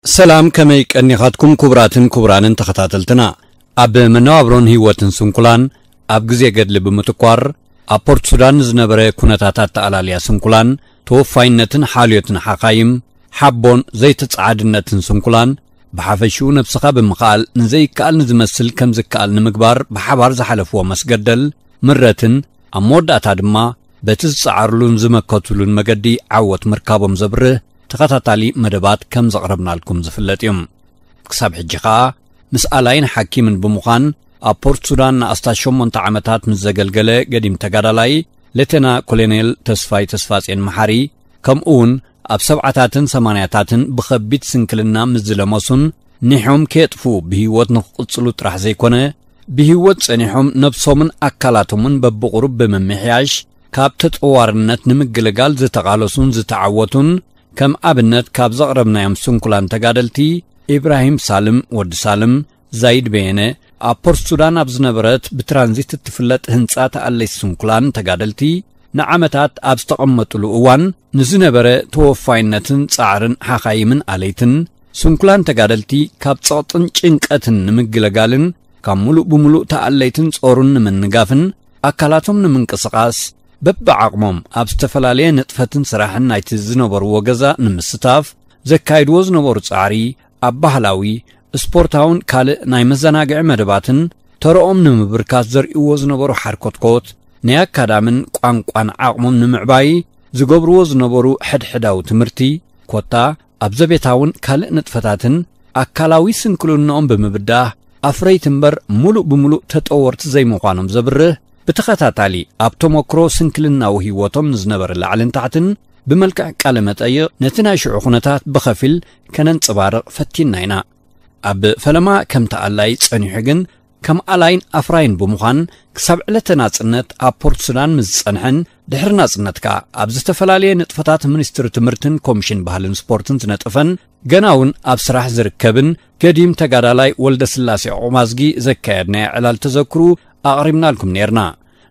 ሰላም፣ ከመይ ቀኒኻትኩም ክቡራትን ክቡራንን ተኸታተልትና? ኣብ መነባብሮን ህይወትን ስንኩላን ኣብ ግዜ ገድሊ ብምትኳር፣ ኣብ ፖርት ሱዳን ዝነበረ ኩነታት ኣተኣላልያ ስንኩላን፣ ተወፋይነትን ሓልዮትን ሓኻይም፣ ሓቦን ዘይተጻዓድነትን ስንኩላን፣ ብሓፈሽኡ ነብስኻ ብምኽኣል ንዘይከኣል ንዝመስል ከም ዝከኣል ንምግባር ብሓባር ዝሓለፍዎ መስገደል፣ ምረትን ኣብ መወዳእታ ድማ በቲ ዝጸዓርሉን ዝመከቱሉን መገዲ ዓወት ምርካቦም ዘብርህ ተኸታታሊ መደባት ከም ዘቕረብናልኩም ዝፍለጥ እዩ። ክሳብ ሕጂ ኸኣ ምስ ኣላይን ሓኪምን ብምዃን ኣብ ፖርት ሱዳን ንኣስታት ሸሞንተ ዓመታት ምስ ዘገልገለ ገዲም ተጋዳላይ ሌተና ኮሎኔል ተስፋይ ተስፋጼን መሓሪ፣ ከምኡ እውን ኣብ ሰብዓታትን ሰማንያታትን ብኸቢድ ስንክልና ምስ ዝለመሱን ኒሖም ከየጥፍኡ ብህይወት ንኽቕጽሉ ጥራሕ ዘይኮነ፣ ብህይወት ጸኒሖም ነብሶምን ኣካላቶምን በብቑሩብ ብምምሕያሽ ካብ ተጠዋርነት ንምግልጋል ዝተቓለሱን ዝተዓወቱን፣ ከም ኣብነት ካብ ዘቕረብናዮም ስንኩላን ተጋደልቲ፣ ኢብራሂም ሳልም፣ ወዲ ሳልም፣ ዛይድ በየነ፣ ኣብ ፖርት ሱዳን ኣብ ዝነበረት ብትራንዚት እትፍለጥ ህንጻ ተኣለይቲ ስንኩላን ተጋደልቲ፣ ንዓመታት ኣብ ዝተቐመጡሉ እዋን ንዝነበረ ተወፋይነትን ጻዕርን ሓኻይምን ኣለይትን፣ ስንኩላን ተጋደልቲ ካብ ጸቕጥን ጭንቀትን ንምግልጋልን ካብ ምሉእ ብምሉእ ተኣለይትን ጾሩን ንምንጋፍን ኣካላቶም ንምንቅስቓስ በብዓቕሞም ኣብ ዝተፈላለየ ንጥፈትን ስራሕን ናይቲ ዝነበርዎ ገዛ ንምስታፍ ዘካይድዎ ዝነበሩ ጻዕሪ ኣብ ባህላዊ፣ ስፖርታውን ካልእ ናይ መዘናግዒ መደባትን ተረኦም ንምብርካት ዘርእይዎ ዝነበሩ ሓርኮትኮት፣ ናይ ኣካዳምን ቋንቋን ዓቕሞም ንምዕባይ ዝገብርዎ ዝነበሩ ሕድሕዳዊ ትምህርቲ፣ ኮታ ኣብ ዘቤታውን ካልእ ንጥፈታትን ኣካላዊ ስንክልንኦም ብምብዳህ፣ ኣፍረይቲ እምበር ምሉእ ብምሉእ ተጠወርቲ ዘይምዃኖም ዘብርህ፣ ብተኸታታሊ ኣብ ተመክሮ ስንክልናዊ ህይወቶም ንዝነበረ ላዕልን ታሕትን ብመልክዕ ቃለ መጠይቕ ነቲ ናይ ሽዑ ኩነታት ብኸፊል ከነንጸባርቕ ፈቲንና ኢና። ኣብ ፈለማ ከም ተኣላይ ጸኒሑ ግን ከም ኣላይን ኣፍራይን ብምዃን ክሳብ ዕለተ ናጽነት ኣብ ፖርት ሱዳን ምስ ዝጸንሐን ድሕሪ ናጽነት ከኣ ኣብ ዝተፈላለየ ንጥፈታት ሚኒስትሪ ትምህርትን ኮሚሽን ባህልን ስፖርትን ዝነጠፈን ገና እውን ኣብ ስራሕ ዝርከብን ገዲም ተጋዳላይ ወልደስላሴ ዑቕባዝጊ ዘካየድናዮ ዕላል ተዘክሩ ኣቕሪብናልኩም ነይርና።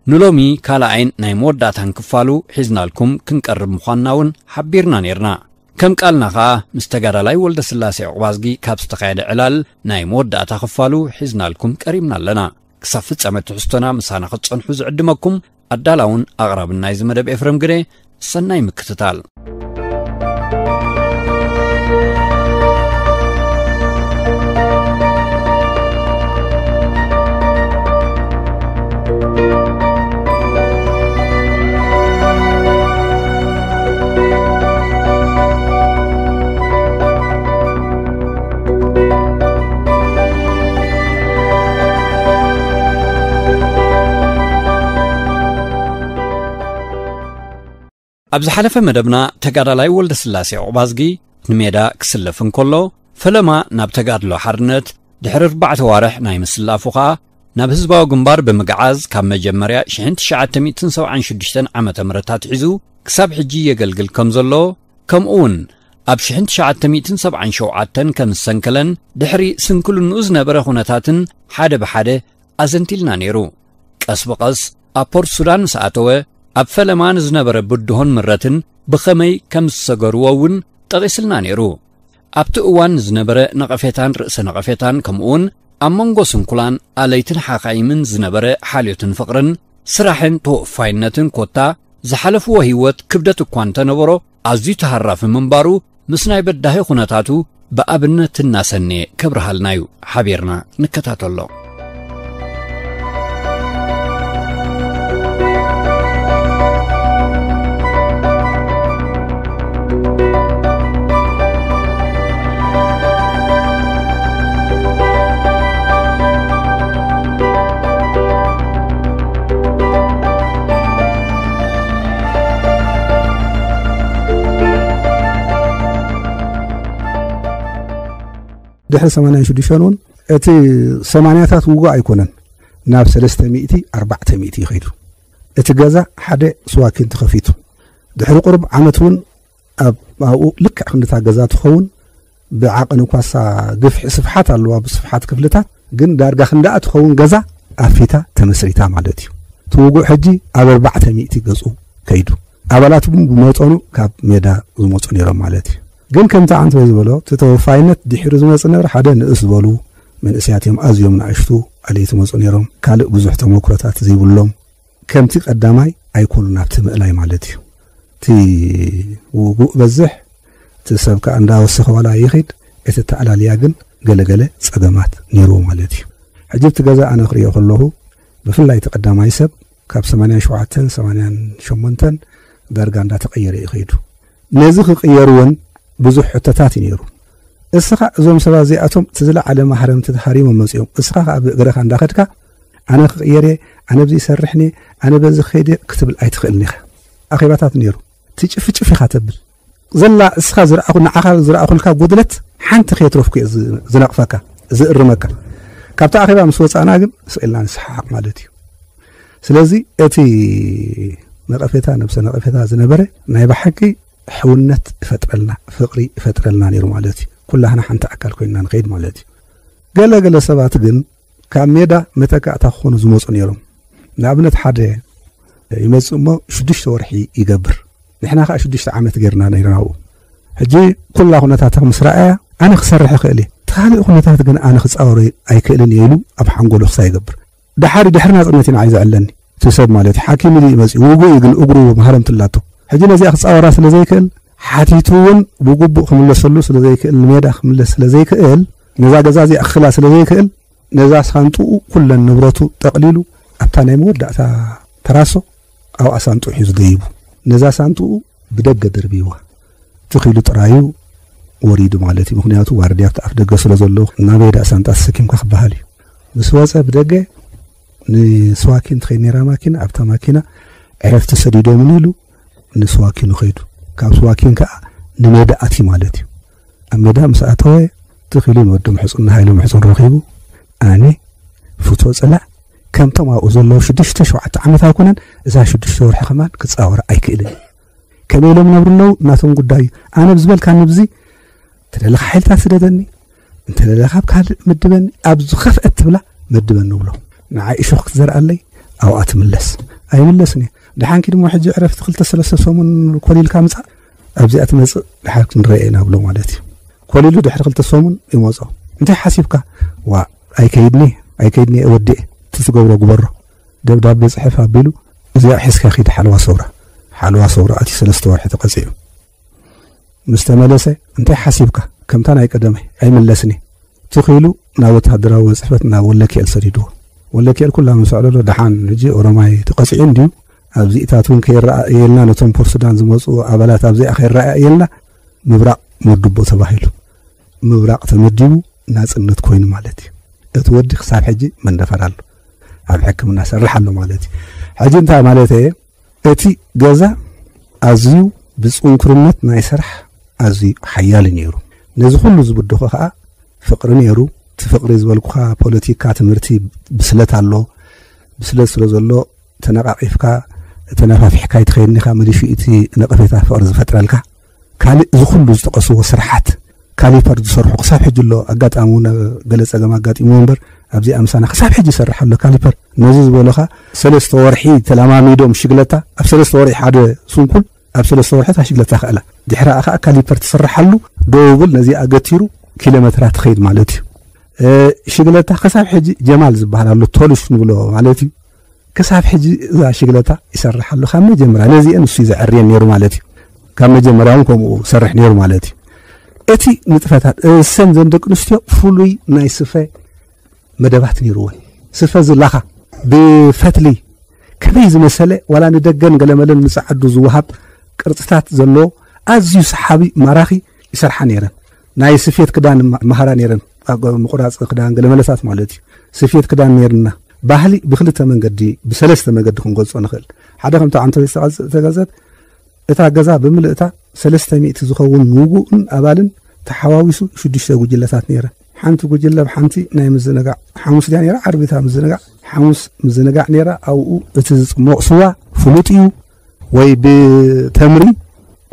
ንሎሚ ካልኣይን ናይ መወዳእታን ክፋሉ ሒዝናልኩም ክንቀርብ ምዃንና እውን ሓቢርና ነይርና። ከም ቃልና ኸኣ ምስ ተጋዳላይ ወልደስላሴ ዑቕባዝጊ ካብ ዝተኻየደ ዕላል ናይ መወዳእታ ክፋሉ ሒዝናልኩም ቀሪብና ኣለና። ክሳብ ፍጻመ ትሕዝቶና ምሳና ክትጸንሑ ዝዕድመኩም ኣዳላውን ኣቕራብን ናይዚ መደብ ኤፍረም ግደ። ሰናይ ምክትታል። ኣብ ዝሓለፈ መደብና ተጋዳላይ ወልደስላሴ ዑቕባዝጊ ንሜዳ ክስለፍ እንከሎ፣ ፈለማ ናብ ተጋድሎ ሓርነት ድሕሪ ኣርባዕተ ዋርሕ ናይ ምስላፉ ኸኣ፣ ናብ ህዝባዊ ግንባር ብምግዓዝ ካብ መጀመርያ ሽሕን ትሽዓተ ሚእትን ሰብዓን ሽዱሽተን ዓመተ ምህረት ኣትሒዙ ክሳብ ሕጂ የገልግል ከም ዘሎ፣ ከምኡ እውን ኣብ ሽሕን ትሽዓተ ሚእትን ሰብዓን ሸውዓተን ከም ዝሰንከለን ድሕሪ ስንክልንኡ ዝነበረ ኩነታትን ሓደ ብሓደ ኣዘንቲልና ነይሩ። ቀስ ብቐስ ኣብ ፖርት ሱዳን ምስ ኣተወ፣ ኣብ ፈለማ ንዝነበረ ብድሆን ምረትን ብኸመይ ከም ዝሰገርዎ እውን ጠቒስልና ነይሩ። ኣብቲ እዋን ንዝነበረ ነቐፌታን ርእሰ ነቐፌታን፣ ከምኡውን ኣብ መንጎ ስንኩላን ኣለይትን ሓኻይምን ዝነበረ ሓልዮትን ፍቕርን፣ ስራሕን ተወፋይነትን፣ ኮታ ዝሓለፍዎ ህይወት ክብደት እኳ እንተነበሮ፣ ኣዝዩ ተሃራፊ ምንባሩ ምስ ናይ በዳሂ ኩነታቱ ብኣብነት እናሰነየ ከብርሃልና እዩ። ሓቢርና ንከታተሎ። ድሕሪ ሰማንያን ሽዱሽተን እውን እቲ ሰማንያታት ውጉእ ኣይኮነን፣ ናብ ሰለስተ ሚእቲ ኣርባዕተ ሚእቲ ይኸይዱ። እቲ ገዛ ሓደ ስዋኪን ተኸፊቱ። ድሕሪ ቁሩብ ዓመት እውን ኣብ ኣብኡ ልክዕ ክንድታ ገዛ ትኸውን፣ ብዓቐን እኳ እሳ ግፍሒ ስፍሓት ኣለዋ፣ ብስፍሓት ክፍልታት ግን ዳርጋ ክንዳኣ ትኸውን ገዛ ኣፊታ ተመስሪታ ማለት እዩ። እቲ ውጉእ ሕጂ ኣብ ኣርባዕተ ሚእቲ ገጹ ከይዱ። ኣባላት እውን ብመጠኑ ካብ ሜዳ ዝመፁ ነይሮም ማለት እዩ። ግን ከምቲ ዓንተወይ ዝበሎ፣ እቲ ተወፋይነት ድሒሩ ዝመፅእ ነበር ሓደ ንእስ ዝበሉ መንእሰያት እዮም፣ ኣዝዮም ንኣሽቱ ኣለይቲ መፁ ነይሮም፣ ካልእ ብዙሕ ተመክሮታት ዘይብሎም፣ ከምቲ ቀዳማይ ኣይኮኑን ኣብቲ ምእላይ ማለት እዩ። እቲ ውጉእ በዝሕ፣ እቲ ሰብ ከኣ እንዳወሰኸ ዋላ ይኸይድ፣ እቲ ተኣላልያ ግን ገለገለ ጸገማት ነይርዎ ማለት እዩ። ሕጂ እቲ ገዛ ኣነ ክሪኦ ከለኹ፣ ብፍላይ እቲ ቀዳማይ ሰብ ካብ ሰማንያን ሸውዓተን ሰማንያን ሸሞንተን ዳርጋ እንዳተቐየረ እዩ ከይዱ። ነዚ ክቕየር እውን ብዙሕ ሕቶታት እዩ ነይሩ። እስኻ እዞም ሰባት እዚኣቶም እቲ ዝለዓለ ማህረምቲ ተሃሪሞም መጺኦም፣ እስኻ ከኣ ብእግርኻ እንዳኸድካ ኣነ ክቕየር እየ፣ ኣነ ብዚ ይሰርሕኒ፣ ኣነ በዚ ክኸይድ እየ ክትብል ኣይትኽእልን ኢኻ። ኣኼባታት ነይሩ። ትጭፍጭፍ ኢኻ ተብል። ዘላ እስኻ ዝረኣኹ፣ ንዓኻ ዝረኣኹልካ ጉድለት ሓንቲ ከየትረፍኩ እየ ዝ-፣ ዝነቕፈካ፣ ዝእርመካ። ካብቲ ኣኼባ ምስ ወጻእና ግን ስቕ ኢልና ንሰሓሓቕ ማለት እዩ። ስለዚ እቲ ነቐፌታ፣ ነብሰ ነቐፌታ ዝነበረ ናይ ብሓቂ ሕውነት ይፈጥረልና፣ ፍቕሪ ይፈጥረልና ነይሩ ማለት እዩ። ኩላህና ሓንቲ ኣካል ኮይንና ንኸይድ ማለት እዩ። ገለ ገለ ሰባት ግን ካብ ሜዳ መተካእታ ክኾኑ ዝመፁ ነይሮም። ንኣብነት ሓደ ይመፅእ እሞ ሽዱሽተ ወርሒ ይገብር። ንሕና ከዓ ሽዱሽተ ዓመት ጌርና ነይርና ኣብኡ። ሕጂ ኩላ ኩነታትኻ ምስ ረኣያ ኣነ ክሰርሕ እኽእል እየ፣ እቲ ካልእ ኩነታት ግን ኣነ ክፃወሮ ኣይክእልን እየ ኢሉ ኣብ ሓንጎሉ ክሳ ይገብር። ደሓር ድሕሪ ናፅነት ኢና እዩ ዘዕለኒ እቲ ሰብ ማለት እዩ። ሓኪም እዩ መፅኡ፣ ውጉእ እዩ ግን እግሩ ማህረምቲ ኣላቶ። ሕጂ ነዚኣ ክፃወራ ስለ ዘይክእል፣ ሓቲቱ እውን ብግቡእ ክምለሰሉ ስለ ዘይክእል፣ ንሜዳ ክምለስ ስለ ዘይክእል፣ ነዛ ገዛ እዚኣ ክኽላ ስለ ዘይክእል፣ ነዛ ሳንጥኡ ኩለን ንብረቱ ጠቕሊሉ ኣብታ ናይ መወዳእታ ተራሶ ኣብኣ ሳንጥኡ ሒዙ ደይቡ። ነዛ ሳንጥኡ ብደገ ደርቢዋ። ትኺሉ ጥራዩ ወሪዱ ማለት እዩ። ምኽንያቱ ዋርድያ ኣብቲ ኣፍ ደገ ስለ ዘሎ፣ ናበይ ደኣ ሳንጣ ተሰኪምካ ክበሃል እዩ። ምስ ወጸ ብደገ ንስዋኪን ትኸይድ ነይራ ማኪና፣ ኣብታ ማኪና ዕረፍቲ ሰዲዶምን ኢሉ ንስዋኪኑ ኸይዱ። ካብ ስዋኪን ከኣ ንሜዳ ኣትዩ ማለት እዩ። ኣብ ሜዳ ምስ ኣተወ ትኺሉ ንወዲ ምሕጹን ንሃይለ ምሕጹን ረኺቡ፣ ኣነ ፍቶ ጽላእ ከምቶም ኣብኡ ዘለዉ ሽዱሽተ ሸውዓተ ዓመት ኣይኮነን፣ እዛ ሽዱሽተ ወርሒ ከማን ክጻወራ ኣይክእልን። ከመይ ኢሎም ነብሩ ኣለዉ ናቶም ጉዳይ እዩ። ኣነ ብዝበልካኒ ብዚ እንተደለኻ ሓይልታት ስደደኒ፣ እንተደለኻ ኣብ ካልእ ምድበኒ፣ ኣብ ዝኸፍአት ትብላ መድበኒ ብሎ። ንዓይ እሾኽ ክትዘርኣለይ ኣብኣ ትምለስ። ኣይምለስን እየ። ደሓንኪ ድማ ሕጂ ዕረፍቲ ክልተ ሰለስተ ሰሙን ኮሊልካ ምጻእ፣ ኣብዚኣ ትመጽእ ደሓር ክንረአ ኢና ብሎ ማለት እዩ። ኮሊሉ ድሕሪ ክልተ ሰሙን ይመጾ። እንታይ ሓሲብካ? ዋ ኣይከይድኒ፣ ኣይከይድኒ እየ ወዲኤ። እቲ ትገብሮ ግበሮ። ደብዳቤ ጽሕፍ ኣቢሉ እዚኣ ሒዝካ ኺድ ሓለዋ ሰውራ። ሓለዋ ሰውራ ኣትዩ ሰለስተ ወርሒ ተቐጺዑ። ምስ ተመለሰ እንታይ ሓሲብካ? ከምታ ናይ ቀደመይ ኣይምለስን እየ። ትኺሉ ናብ ወተሃደራዊ ጽሕፈት ናብ ወለኪኤል ሰዲድዎ። ወለኪኤል ኩላ ምስ ኣዕለሎ ደሓን ሕጂ ኦሮማይ ተቐጺዑ እንድዩ። ኣብዚኢታት እውን ከይረኣየልና ነቶም ፖርት ሱዳን ዝመጹ ኣባላት ኣብዚኣ ከይረኣየልና ምብራቕ መድቦ ተባሂሉ። ምብራቕ ተመዲቡ ናጽነት ኮይኑ ማለት እዩ። እቲ ወዲ ክሳብ ሕጂ መንደፈር ኣሎ። ኣብ ሕክምና ሰርሕ ኣሎ ማለት እዩ። ሕጂ እንታይ ማለት እየ? እቲ ገዛ ኣዝዩ ብጽንኩርነት ናይ ስራሕ ኣዝዩ ሓያል እዩ ነይሩ። ነዚ ኩሉ ዝብድኾ ኸኣ ፍቕሪ ነይሩ። እቲ ፍቕሪ ዝበልኩኻ ፖለቲካ፣ ትምህርቲ ብስለት ኣሎ። ብስለት ስለ ዘሎ ተነቓቒፍካ፣ ተነፋፊሕካ ኣይትኸይድን ኢኻ። መሊሹ እቲ ነቐፌታ ፍቕሪ ዝፈጥረልካ። ካልእ እዚ ኩሉ ዝጠቐስዎ ስራሓት ካሊፐር ዝሰርሑ ክሳብ ሕጂ ኣሎ። ኣጋጣሚ እውን ገለ ጸገም ኣጋጢምዎ እምበር ኣብዚኣ ምሳና ክሳብ ሕጂ ይሰርሕ ኣሎ ካሊፐር። ነዚ ዝበሉኻ ሰለስተ ወርሒ ተለማሚዶም ሽግለታ፣ ኣብ ሰለስተ ወርሒ ሓደ ስንኩል ኣብ ሰለስተ ወርሒ እታ ሽግለታ ክእላ። ድሕሪኣ ኸኣ ካሊፐር ትስርሓሉ፣ ደው ብል ነዚኣ ገቲሩ ኪሎ ሜትራት ትኸይድ ማለት እዩ። እ፣ ሽግለታ ክሳብ ሕጂ ጀማል ዝበሃል ኣሎ፣ ቶልሽ ንብሎ ማለት እዩ። ክሳብ ሕጂ እዛ ሽግለታ ይሰርሕ ኣሎ። ካብ መጀመርያ ነዚአን ንሱ እዩ ዘዐርየን ነይሩ ማለት እዩ። ካብ መጀመርያ እውን ከምኡ ሰርሕ ነይሩ ማለት እዩ። እቲ ንጥፈታት፣ እሰን ዘን ደቂ ኣንስትዮ ፍሉይ ናይ ስፈ መደባት ነይርወን። ስፈ ዝላኻ ብፈትሊ ከመይ ዝመሰለ፣ ዋላ ንደገን ገለመለን ንጸዓዱ ዝወሃብ ቅርጽታት ዘለዎ ኣዝዩ ሰሓቢ ማራኺ ይሰርሓ ነይረን። ናይ ስፌት ክዳን ማ-፣ መሃራ ነይረን። ኣብ ምቑራጽ ክዳን ገለመለታት ማለት እዩ። ስፌት ክዳን ነይርና። ባህሊ ብክልተ መንገዲ፣ ብሰለስተ መንገዲ ክንገልጾ ንኽእል። ሓደ ከምቲ ዓንተወይ ዝተቐጽ-፣ ዝተገልጸት፣ እታ ገዛ ብምልእታ ሰለስተ ሚእቲ ዝኸውን ውጉእን ኣባልን ተሓዋዊሱ ሽዱሽተ ጉጅለታት ነይረን። ሓንቲ ጉጅለ ብ ሓንቲ ናይ ምዝንጋዕ ሓሙስ ድያ ነይራ፣ ዓርቢታ ምዝንጋዕ ሓሙስ ምዝንጋዕ ነይራ። ኣብኡ እቲ ዝጽሞቕ ስዋ ፍሉጥ እዩ፣ ወይ ብተምሪ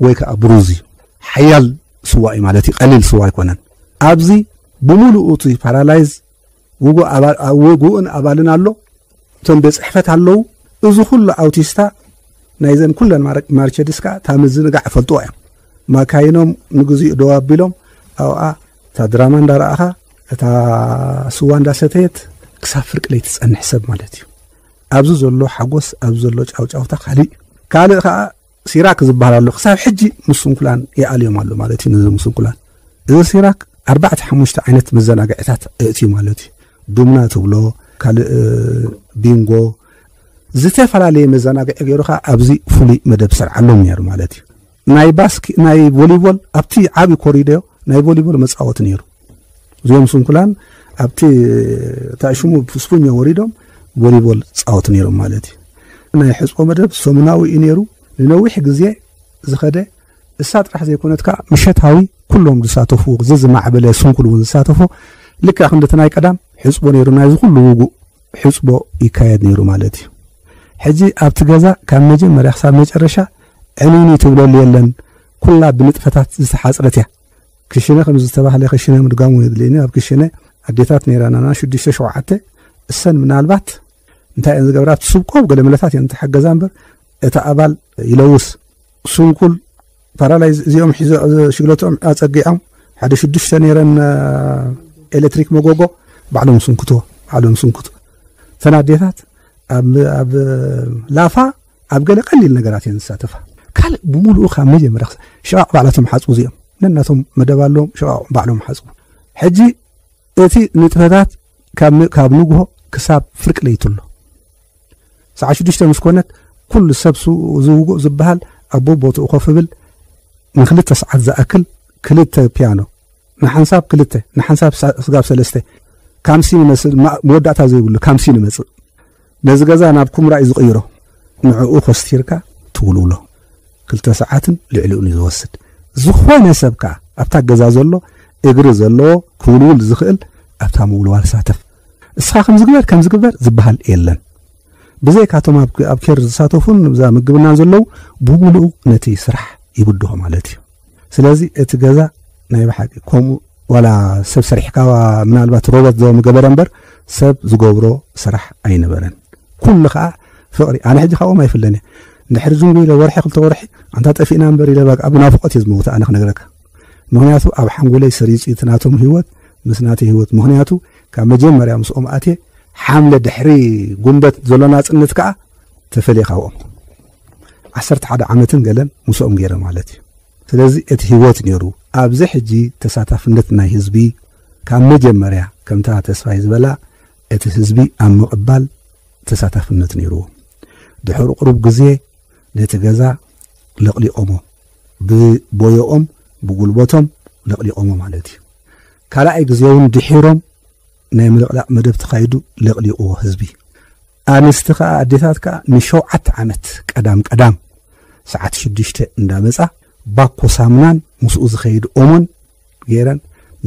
ወይ ከዓ ብሩዝ እዩ። ሓያል ስዋ እዩ ማለት እዩ፣ ቀሊል ስዋ ኣይኮነን። ኣብዚ ብምሉኡ እቲ ፓራላይዝ ውጉእ ኣባ- ውጉእን ኣባልን ኣሎ። እቶም ቤት ጽሕፈት ኣለዉ። እዚ ኩሉ ኣውቲስታ ናይዘን ኩለን ማረ- ማርቸዲስ ከዓ እታ ምዝንጋዕ ይፈልጥዋ እዮም። ማካይኖም ንግዚኡ ደው ኣቢሎም ኣብኣ እታ ድራማ እንዳረኣኻ እታ ስዋ እንዳሰተየት ክሳብ ፍርቂ ለይቲ ትጸንሕ ሰብ ማለት እዩ። ኣብዚ ዘሎ ሓጎስ፣ ኣብዚ ዘሎ ጫውጫውታ ካልእ እዩ። ካልእ ከዓ ሲራክ ዝበሃል ኣሎ። ክሳብ ሕጂ ምስ ስንኩላን ይኣልዮም ኣሎ ማለት እዩ። ነዚ ምስ ስንኩላን እዚ ሲራክ ኣርባዕተ ሓሙሽተ ዓይነት መዘናግዕታት እእትዩ ማለት እዩ። ዱምና ትብሎ፣ ካልእ ቢንጎ፣ ዝተፈላለየ መዘናግዒ ገይሩ ከዓ ኣብዚ ፍሉይ መደብ ሰርዓሎም ነይሩ ማለት እዩ። ናይ ባስክ ናይ ቮሊቦል ኣብቲ ዓቢ ኮሪደዮ ናይ ቮሊቦል መጻወቲ ነይሩ። እዚኦም ስንኩላን ኣብቲ እታ ሽሙ ስፑኛ ወሪዶም ቮሊቦል ጻወቱ ነይሮም ማለት እዩ። ናይ ሕጽቦ መደብ ሰሙናዊ እዩ ነይሩ። ንነዊሕ ግዜ ዝኸደ እሳ ጥራሕ ዘይኮነትካ ምሸታዊ ኩሎም ዝሳተፉ፣ እዚ ዝማዕበለ ስንኩል እውን ዝሳተፎ ልክዕ ክንዲ እቲ ናይ ቀዳም ሕጽቦ ነይሩ። ናይዚ ኩሉ ውጉእ ሕጽቦ ይካየድ ነይሩ ማለት እዩ። ሕጂ ኣብቲ ገዛ ካብ መጀመርያ ክሳብ መጨረሻ ዕንይንይ ትብለሉ የለን። ኩላ ብንጥፈታት ዝተሓጽረት እያ። ክሽነ ከም ዝተባህለ ክሽነ ምድጋሙ የድልየኒ። ኣብ ክሽነ ኣዴታት ነይራናና ሽዱሽተ ሸውዓተ፣ እሰን ምናልባት እንታይ እየን ዝገብራ? እቲ ስብቆ ገለ መለታት እየን ተሓገዛ እምበር እቲ ኣባል ይለውስ። ስንኩል ፓራላይዝ እዚኦም ሒዞ ሽግለቶም ኣጸጊዖም ሓደ ሽዱሽተ ነይረን ኤሌክትሪክ መጎጎ ባዕሎም ስንክቶ ባዕሎም ስንክቶ። እተን ኣዴታት ኣብ ኣብ ላፋ ኣብ ገለ ቀሊል ነገራት እየን ዝሳተፋ። ካልእ ብምሉኡ ካብ መጀመርያ ክሳ- ሸቓቕ ባዕላቶም ሓጽቡ እዚኦም ነናቶም መደብ ኣለዎም። ሸቓቕ ባዕሎም ሓጽቡ። ሕጂ እቲ ንጥፈታት ካብ ን- ካብ ንግሆ ክሳብ ፍርቂ ለይቲ ኣሎ። ሰዓት ሽዱሽተ ምስ ኮነት ኩሉ ሰብ ሱ- ዝውጉእ ዝበሃል ኣብ ቦቦትኡ ኮፍ ይብል። ንክልተ ሰዓት ዝኣክል ክልተ ፒያኖ ንሓንሳብ ክልተ ንሓንሳብ ሳ- ስጋብ ሰለስተ ካምሲ ንመስል ማ- መወዳእታ ዘይብሉ ካምሲ ንመጽእ። ነዚ ገዛ ናብ ኩምራ እዩ ዝቕይሮ። ንዕኡ ኮስቲርካ ትውልውሎ። ክልተ ሰዓትን ልዕሊኡን እዩ ዝወስድ። ዝኾነ ሰብ ከኣ ኣብታ ገዛ ዘሎ እግሪ ዘለዎ ክውልውል ዝኽእል ኣብታ ምውልዋል ሳተፍ። እስኻ ከምዚ ግበር ከምዚ ግበር ዝበሃል የለን። ብዘይካቶም ኣብ ኣብ ኬር ዝሳተፉን እዛ ምግብናን ዘለዉ ብምሉኡ ነቲ ስራሕ ይብድሆ ማለት እዩ። ስለዚ እቲ ገዛ ናይ ብሓቂ ከምኡ ዋላ ሰብ ሰሪሕካ ምናልባት ሮቦት ዘም ገበረ እምበር ሰብ ዝገብሮ ስራሕ ኣይነበረን። ኩሉ ከዓ ፍቕሪ። ኣነ ሕጂ ካብኦም ኣይፍለን እየ። እንድሕሪ ዝንጉ ኢለ ወርሒ ክልተ ወርሒ ኣንታ ጠፊእና እምበር ኢለ በቃ ብናፍቆት እየ ዝመውት ኣነ ክነግረካ። ምክንያቱ ኣብ ሓንጎለይ ሰሪፁ እቲ ናቶም ህይወት ምስ ናተይ ህይወት። ምክንያቱ ካብ መጀመርያ ምስኦም ኣትየ ሓምለ ድሕሪ ጉንበት ዘሎ ናፅነት ከዓ ተፈልየ ካብኦም ዓሰርተ ሓደ ዓመትን ገለን ምስኦም ገይረ ማለት እዩ። ስለዚ እቲ ህይወት ነይሩ። ኣብዚ ሕጂ ተሳታፍነት ናይ ህዝቢ ካብ መጀመርያ ከምታ ተስፋይ ዝበላ እቲ ህዝቢ ኣብ ምቕባል ተሳታፍነት ነይርዎ። ድሕሪ ቁሩብ ግዜ ነቲ ገዛ ለቕሊቖሞ ብቦዮኦም ብጉልበቶም ለቕሊቖሞ ማለት እዩ። ካልኣይ ግዜ እውን ድሒሮም ናይ ምልቕላቕ መደብ ተኻይዱ ለቕሊቕዎ ህዝቢ። ኣንስቲ ከኣ ኣዴታት ከኣ ንሸውዓተ ዓመት ቀዳም ቀዳም ሰዓት ሽዱሽተ እንዳመጻ ባኮ ሳምናን ምስኡ ዝኸይድ ኦሞን ገይረን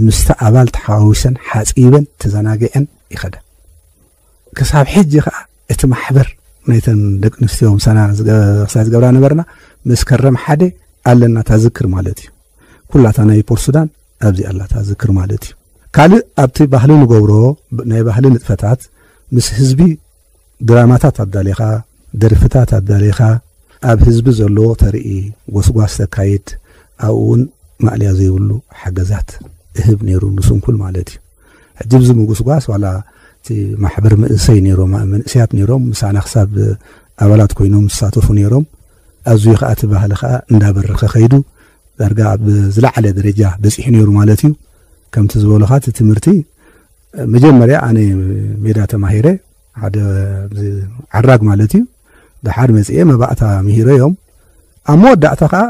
ምስቲ ኣባል ተሓዋዊሰን ሓጺበን ተዘናጊዐን ይኸዳ። ክሳብ ሕጂ ከኣ እቲ ማሕበር ናይተን ደቂ ኣንስትዮ ምሳና ዝገ- ክሳብ ዝገብራ ነበርና መስከረም ሓደ ኣለና ታዝክር ማለት እዩ። ኩላታ ናይ ፖርት ሱዳን ኣብዚ ኣላ ታዝክር ማለት እዩ። ካልእ ኣብቲ ባህሊ ንገብሮ ናይ ባህሊ ንጥፈታት ምስ ህዝቢ ድራማታት ኣዳሊኻ ደርፍታት ኣዳሊኻ ኣብ ህዝቢ ዘለዎ ተርኢ ጎስጓስ ተካይድ ኣብኡ እውን ማእልያ ዘይብሉ ሓገዛት እህብ ነይሩ ንስንኩል ማለት እዩ። ሕጂ ብዚ ምጉስጓስ ዋላ እቲ ማሕበር መንእሰይ ነይሮም መንእሰያት ነይሮም ምሳና ክሳብ ኣባላት ኮይኖም ዝሳተፉ ነይሮም። ኣዝዩ ከዓ እቲ ባህሊ ከዓ እንዳበረኸ ከይዱ ዳርጋ ኣብ ዝለዓለ ደረጃ በፂሑ ነይሩ ማለት እዩ። ከምቲ ዝበሉኻ እቲ ትምህርቲ መጀመርያ ኣነ ሜዳ ተማሂረ ሓደ ዓራግ ማለት እዩ። ደሓር መፅኤ መባእታ ምሂረ እዮም። ኣብ መወዳእታ ከዓ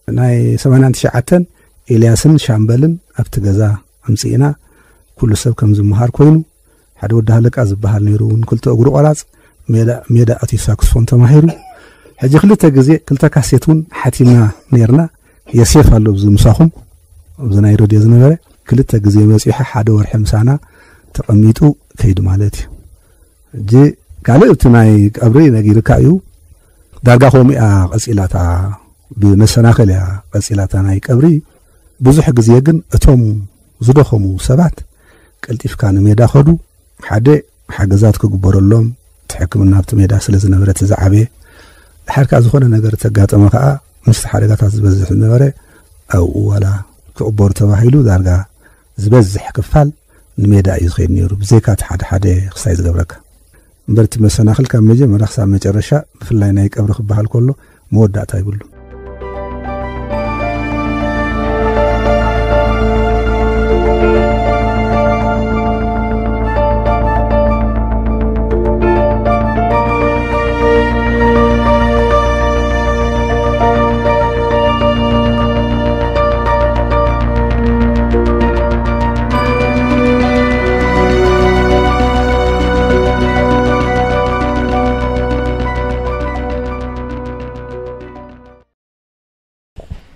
ናይ ሰማንያን ትሽዓተን ኤልያስን ሻምበልን ኣብቲ ገዛ ኣምፅእና ኩሉ ሰብ ከም ዝመሃር ኮይኑ ሓደ ወዲ ሃለቃ ዝበሃል ነይሩ እውን ክልተ እግሩ ቆራፅ ሜዳ ኣትዩ ሳክስፎን ተማሂሩ። ሕጂ ክልተ ግዜ ክልተ ካሴት እውን ሓቲምና ነይርና። የሴፍ ኣሎ ብዚ ምሳኹም ኣብዚ ናይ ረድዮ ዝነበረ ክልተ ግዜ መጺሑ ሓደ ወርሒ ምሳና ተቐሚጡ ከይዱ ማለት እዩ። ሕጂ ካልእ እቲ ናይ ቀብሪ ነጊርካ እዩ። ዳርጋ ከምኡ እያ ቀጺላታ፣ ብመሰናኽል እያ ቀጺላታ ናይ ቀብሪ። ብዙሕ ግዜ ግን እቶም ዝደኸሙ ሰባት ቀልጢፍካ ንሜዳ ኸዱ። ሓደ ሓገዛት ክግበረሎም፣ እቲ ሕክምና ኣብቲ ሜዳ ስለ ዝነበረ እቲ ዝዓበየ። ድሓር ከኣ ዝኾነ ነገር ተጋጠመ ከኣ ምስቲ ሓደጋታት ዝበዝሕ ዝነበረ ኣብኡ ዋላ ክቕበሩ ተባሂሉ ዳርጋ ዝበዝሕ ክፋል ንሜዳ እዩ ዝኸይድ ነይሩ፣ ብዘይካ እቲ ሓደ ሓደ ክሳይ ዝገብረካ። እምበር እቲ መሰናኽል ካብ መጀመርያ ክሳብ መጨረሻ፣ ብፍላይ ናይ ቀብሪ ክበሃል ከሎ፣ መወዳእታ ይብሉ።